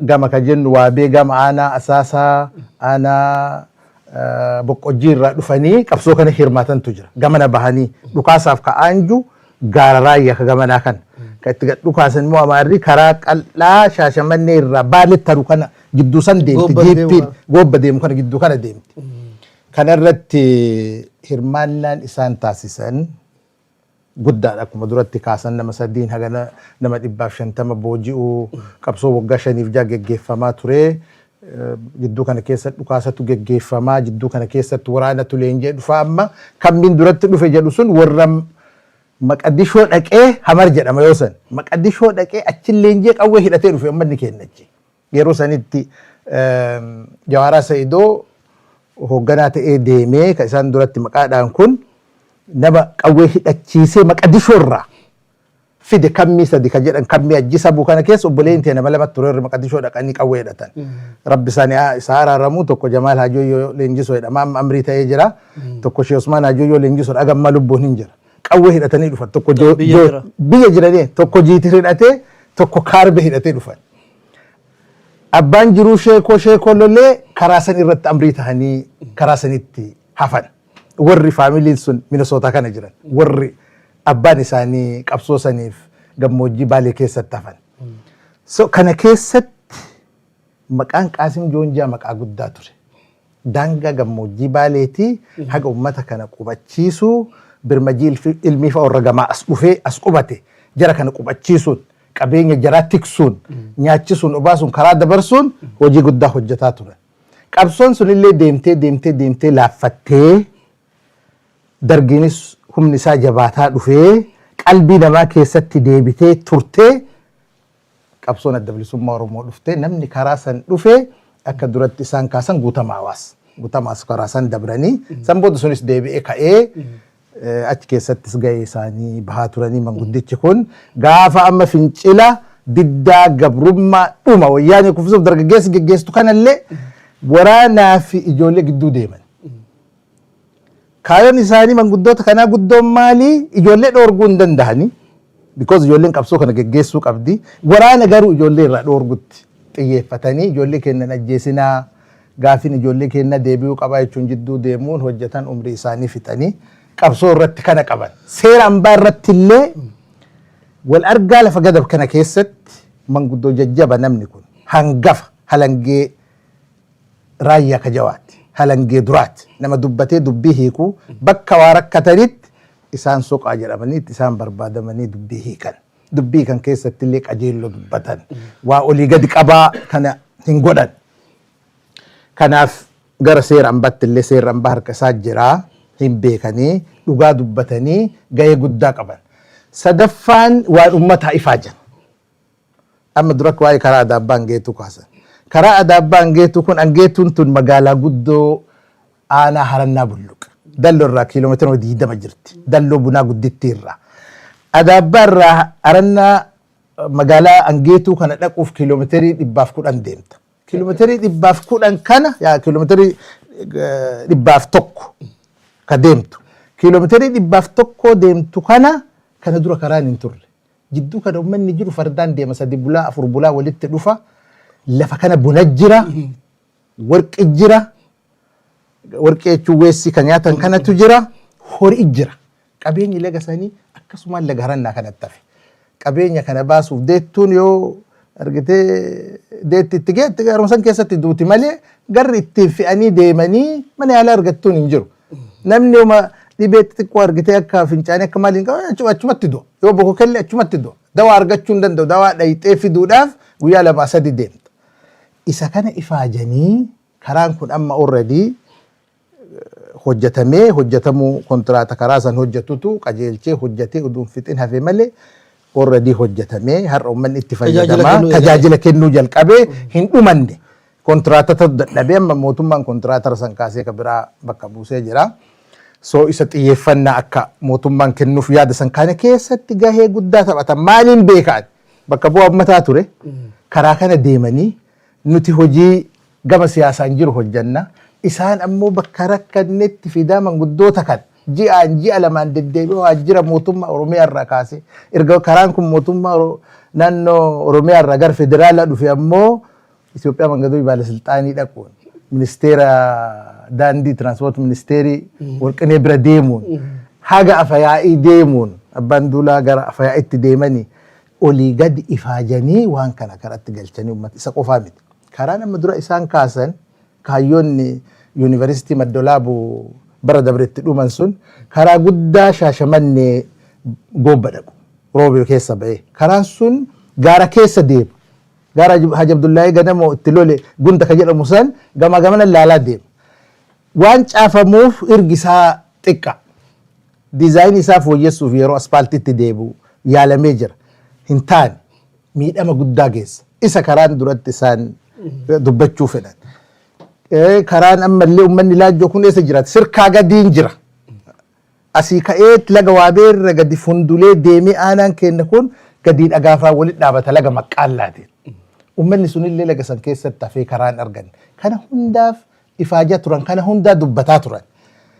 gama ka jennu Waabee gama aanaa Asaasaa, aanaa Boqqojjii irraa dhufanii qabsoo kana hirmaatantu jira. Gamana bahanii dhukaasaaf ka'aan jiru gaara raayyaa ka gamanaa kana. Ka itti gad dhukaasan immoo Amaarri karaa qal'aa Shaashamannee irraa Baaletti taru kana gidduu san deemti. Goobba deemu. Jeeppiin goobba deemu kana gidduu kana deemti. Kana irratti hirmaannaan isaan taasisan guddaadha. Akkuma duratti kaasan nama sadiin haga nama 150 booji'uu, qabsoo waggaa 5f 6 geggeeffamaa ture. Jidduu kana keessa dhukaasatu geggeeffamaa, jidduu kana keessatti waraanatu leenjee dhufaa. Amma kammiin duratti dhufe jedhu sun warra Maqadishoo dhaqee, Hamar jedhama yoo san, Maqadishoo dhaqee achi leenjee qawwee hidhatee dhufe uummanni keenya achi. Yeroo sanitti Jawaaraa Sa'idoo hoogganaa ta'ee deemee kan isaan duratti maqaadhaan kun nama qawwee hidhachiisee Maqadishoo irraa fide kammii sadi ka jedhan, kammii ajjisa buu kana keessa obboleen ta'e nama lamatti ture warri Maqadishoo dhaqanii qawwee hidhatan. Rabbi isaanii isaa araaramuu, tokko Jamaal Hajoyyoo Leenjisoo jedhama, amma amrii ta'ee jira. Tokko Shee Usmaan Hajoyyoo Leenjisoo, hagammaa lubbuun hin jira. Qawwee hidhatanii dhufan, tokko Biyya jira. Biyya jiranii, tokko jiitir hidhatee, tokko kaarbe hidhatee dhufan. Abbaan jiruu sheekoo sheekoo lolee karaa san irratti amrii tahanii karaa sanitti hafan. Warri faamiliin sun Minisootaa kana jiran. Warri abbaan isaanii qabsoo saniif gammoojjii Baalee keessatti hafan. So kana keessatti maqaan Qaasim Joonjaa maqaa guddaa ture. Daangaa gammoojjii Baaleetii haga uummata kana qubachiisuu, birmajii ilmii fa'a warra gamaa as dhufee as qubate jara kana qubachiisuun, qabeenya jaraa tiksuun, nyaachisuun, obaasuun, karaa dabarsuun hojii guddaa hojjetaa turan. Qabsoon sunillee deemtee deemtee deemtee laaffattee, dargiinis humni isaa jabaataa dhufee qalbii namaa keessatti deebitee turtee, qabsoon Adda Bilisummaa Oromoo dhuftee namni karaa san dhufe akka duratti isaan kaasan Guutamaa Hawaas. Guutamaas karaa san dabranii san booda sunis deebi'ee ka'ee achi keessattis gahee isaanii bahaa turanii. Manguddichi kun gaafa amma fincila diddaa gabrummaa dhuma wayyaanee kuffisuuf dargaggeessi geggeessitu kanallee waraanaa fi ijoollee gidduu deeman. Kaayoon isaanii manguddoota kanaa guddoon maali? Ijoollee dhoorguu hin danda'ani. Because ijoolleen qabsoo kana geggeessuu qabdi. Waraana garuu ijoollee irraa dhoorgutti xiyyeeffatanii, ijoollee kennan ajjeesinaa, gaafin ijoollee kenna deebi'uu qabaa jechuun jidduu deemuun hojjetan, umrii isaanii fixanii qabsoo irratti kana qaban. Seera ambaa irratti illee wal argaa lafa gadab kana keessatti manguddoo jajjaba namni kun hangafa halangee raayyaa kajawaati. Halangee duraati. Nama dubbatee dubbii hiiku, bakka waa rakkatanitti isaan soqaa jedhamanii isaan barbaadamanii dubbii hiikan. Dubbii kan keessatti illee qajeelloo dubbatan. Waa olii gadi qabaa kana hin godhan. Kanaaf gara seera ambaatti illee seerri ambaa harka isaa jira. Hin beekanii, dhugaa dubbatanii gahee guddaa qaban. Sadaffaan waan uummataa ifaajan. Amma dura waa'ee karaa Adaabbaa Angeetuu kaasan. Karaa Adaabbaa Angeetuu kun, Angeetuun tun magaalaa guddoo aanaa Harannaa Bulluq. Dalloo irraa kiiloomeetira 20 jirti. Dalloo bunaa guddittii irraa. Adaabbaa irraa Harannaa magaalaa Angeetuu kana dhaquuf kiiloomeetirii 110 deemta. Kiiloomeetirii 110 kana yaa kiiloomeetirii 101 ka deemtu. Kiiloomeetirii 101 deemtu kana dura karaan hin turre. Jidduu kana uummanni jiru fardaan deema, sadi bulaa, afur bulaa walitti dhufa. Lafa kana buna jira, warqi jira. Warqee jechuun weessii kan nyaatan kanatu jira. Horii jira. Qabeenyi laga sanii akkasumaan laga Harannaa kanatti hafe. Qabeenya kana baasuuf deettuun yoo argitee deetti itti geette garuma san keessatti duuti malee garri ittiin fe'anii deemanii mana yaalaa argattuun hin jiru. Namni yooma dhibee xixiqqoo argitee akka fincaanii akka maaliin qabu achumatti du'a. Yoo bokokellee achumatti du'a. Dawaa argachuu hin danda'u. Dawaa dhayixee fiduudhaaf guyyaa lamaa sadi deemta. Isa kana ifaajanii karaan kun amma already hojjetamee, hojjetamuu kontiraata karaa san hojjetutu qajeelchee hojjetee uduun fixin hafe malee already hojjetamee har'a uummanni itti fayyadamaa tajaajila kennuu jalqabee hin dhumanne. Kontiraatota dadhabee amma mootummaan kontiraatara san kaasee ka biraa bakka buusee jira. So isa xiyyeeffannaa akka mootummaan kennuuf yaada san kana keessatti gahee guddaa taphatan. Maaliin beekaan bakka bu'aa uummataa ture, karaa kana deemanii nuti hojii gama siyaasaan jiru hojjanna. Isaan ammoo bakka rakkannetti fidaa manguddoota kan ji'aan ji'a lamaan deddeebi'ee waajjira mootummaa Oromiyaa irraa kaasee, erga karaan kun mootummaa naannoo Oromiyaa irraa gara federaalaa dhufe ammoo Itoophiyaa mangadoota baalasilxaanii dhaquun, ministeera daandii, tiraanspoort ministeerii Warqinee bira deemuun, haga afayaa'ii deemuun, abbaan duulaa gara afayaa'itti deemanii olii gadi ifaajanii waan kana karatti galchanii uummata isa qofaa miti. Karaan amma dura isaan kaasan, kaayyoonni yuunivarsiitii Maddolaabu bara dabretti dhuman sun, karaa guddaa Shaashamannee Goobba dhaqu Roobee keessa ba'ee, karaan sun gaara keessa deema. Gaara Haji Abdullaahii Ganamoo itti lole gunda ka jedhamu san gama gamana laalaa deema. Waan caafamuuf irgi isaa xiqqa. Diizaayinii isaa fooyyessuuf yeroo aspaaltiitti deebi'u yaalamee jira. Hin taane, miidhama guddaa geessa. Isa karaan duratti isaan dubbachuu fedhan. Karaan ammallee uummanni Laajjoo kun eessa jiraata? Sirkaa gadiin jira. Asii ka'ee laga Waabeerra gadi fundulee deemee aanaan keenya kun gadi dhagaafaa walitti dhaabata laga Maqqaallaatiin. Uummanni sunillee laga san keessatti hafee karaan arganne. Kana hundaaf ifaajaa turan, kana hundaa dubbataa turan.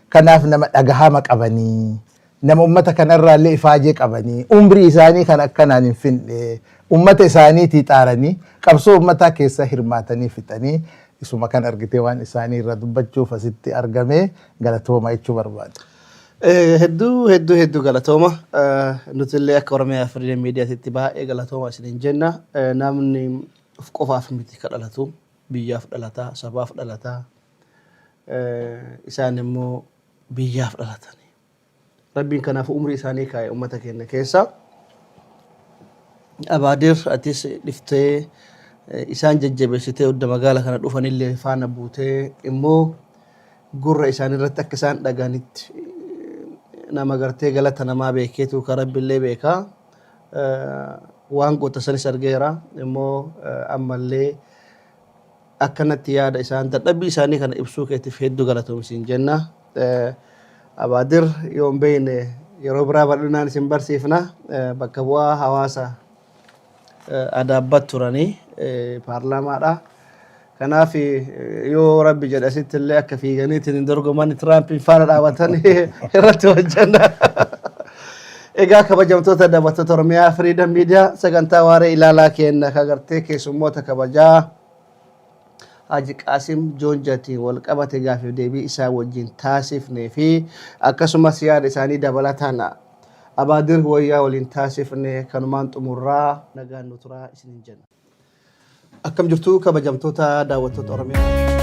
Kanaaf nama dhagahama qabanii, nama uummata kanarraallee ifaajee qabanii, umrii isaanii kan akkanaan hin finne, uummata isaaniitii xaaranii, qabsoo uummataa keessa hirmaatanii fixanii, isuma kan argitee waan isaanii irra dubbachuuf asitti argame galatooma jechuu barbaada. Hedduu hedduu hedduu galatooma. Nuti illee akka Oromiyaa Freedom Miidiyaatitti baay'ee galatooma isiniin jenna. Namni of qofaaf miti ka dhalatu, biyyaaf dhalataa, sabaaf dhalataa. Isaan immoo biyyaaf dhalatani. Rabbiin kanaaf umrii isaanii kaa'e uummata keenya keessa. Abaadir, atis dhiftee isaan jajjabeessitee hudda magaala kana dhufanillee faana buutee immoo gurra isaanii irratti akka isaan dhaga'anitti nama gartee galata namaa beekeetu ka Rabbiillee beekaa. Waan goota sanis argeera, immoo ammallee akkanatti yaada isaan dadhabbii isaanii kana ibsuu keetiif hedduu galatoomsiin jenna. Abaadir yoo hin beekne yeroo biraa bal'inaan isin barsiifna. Bakka bu'aa hawaasa Adaabbat turanii paarlaamaadha. Kanaaf yoo Rabbi jedhe asitti illee akka fiiganiitiin hin dorgoman, Tiraampiin faana dhaabatan irratti hojjenna. Egaa kabajamtoota daawwattoota Oromiyaa Freedom Media, sagantaa waaree ilaalaa keenya ka gartee keessummoota kabajaa Haji Qaasim Joonjatiin wal qabate gaafiif deebii isaa wajjin taasifnee fi akkasumas yaada isaanii dabalataan Abaadir Wayyaa waliin taasifne kanumaan xumurraa, nagaan nu turaa isiniin jenna. Akkam jirtu kabajamtoota daawwattoota Oromiyaa?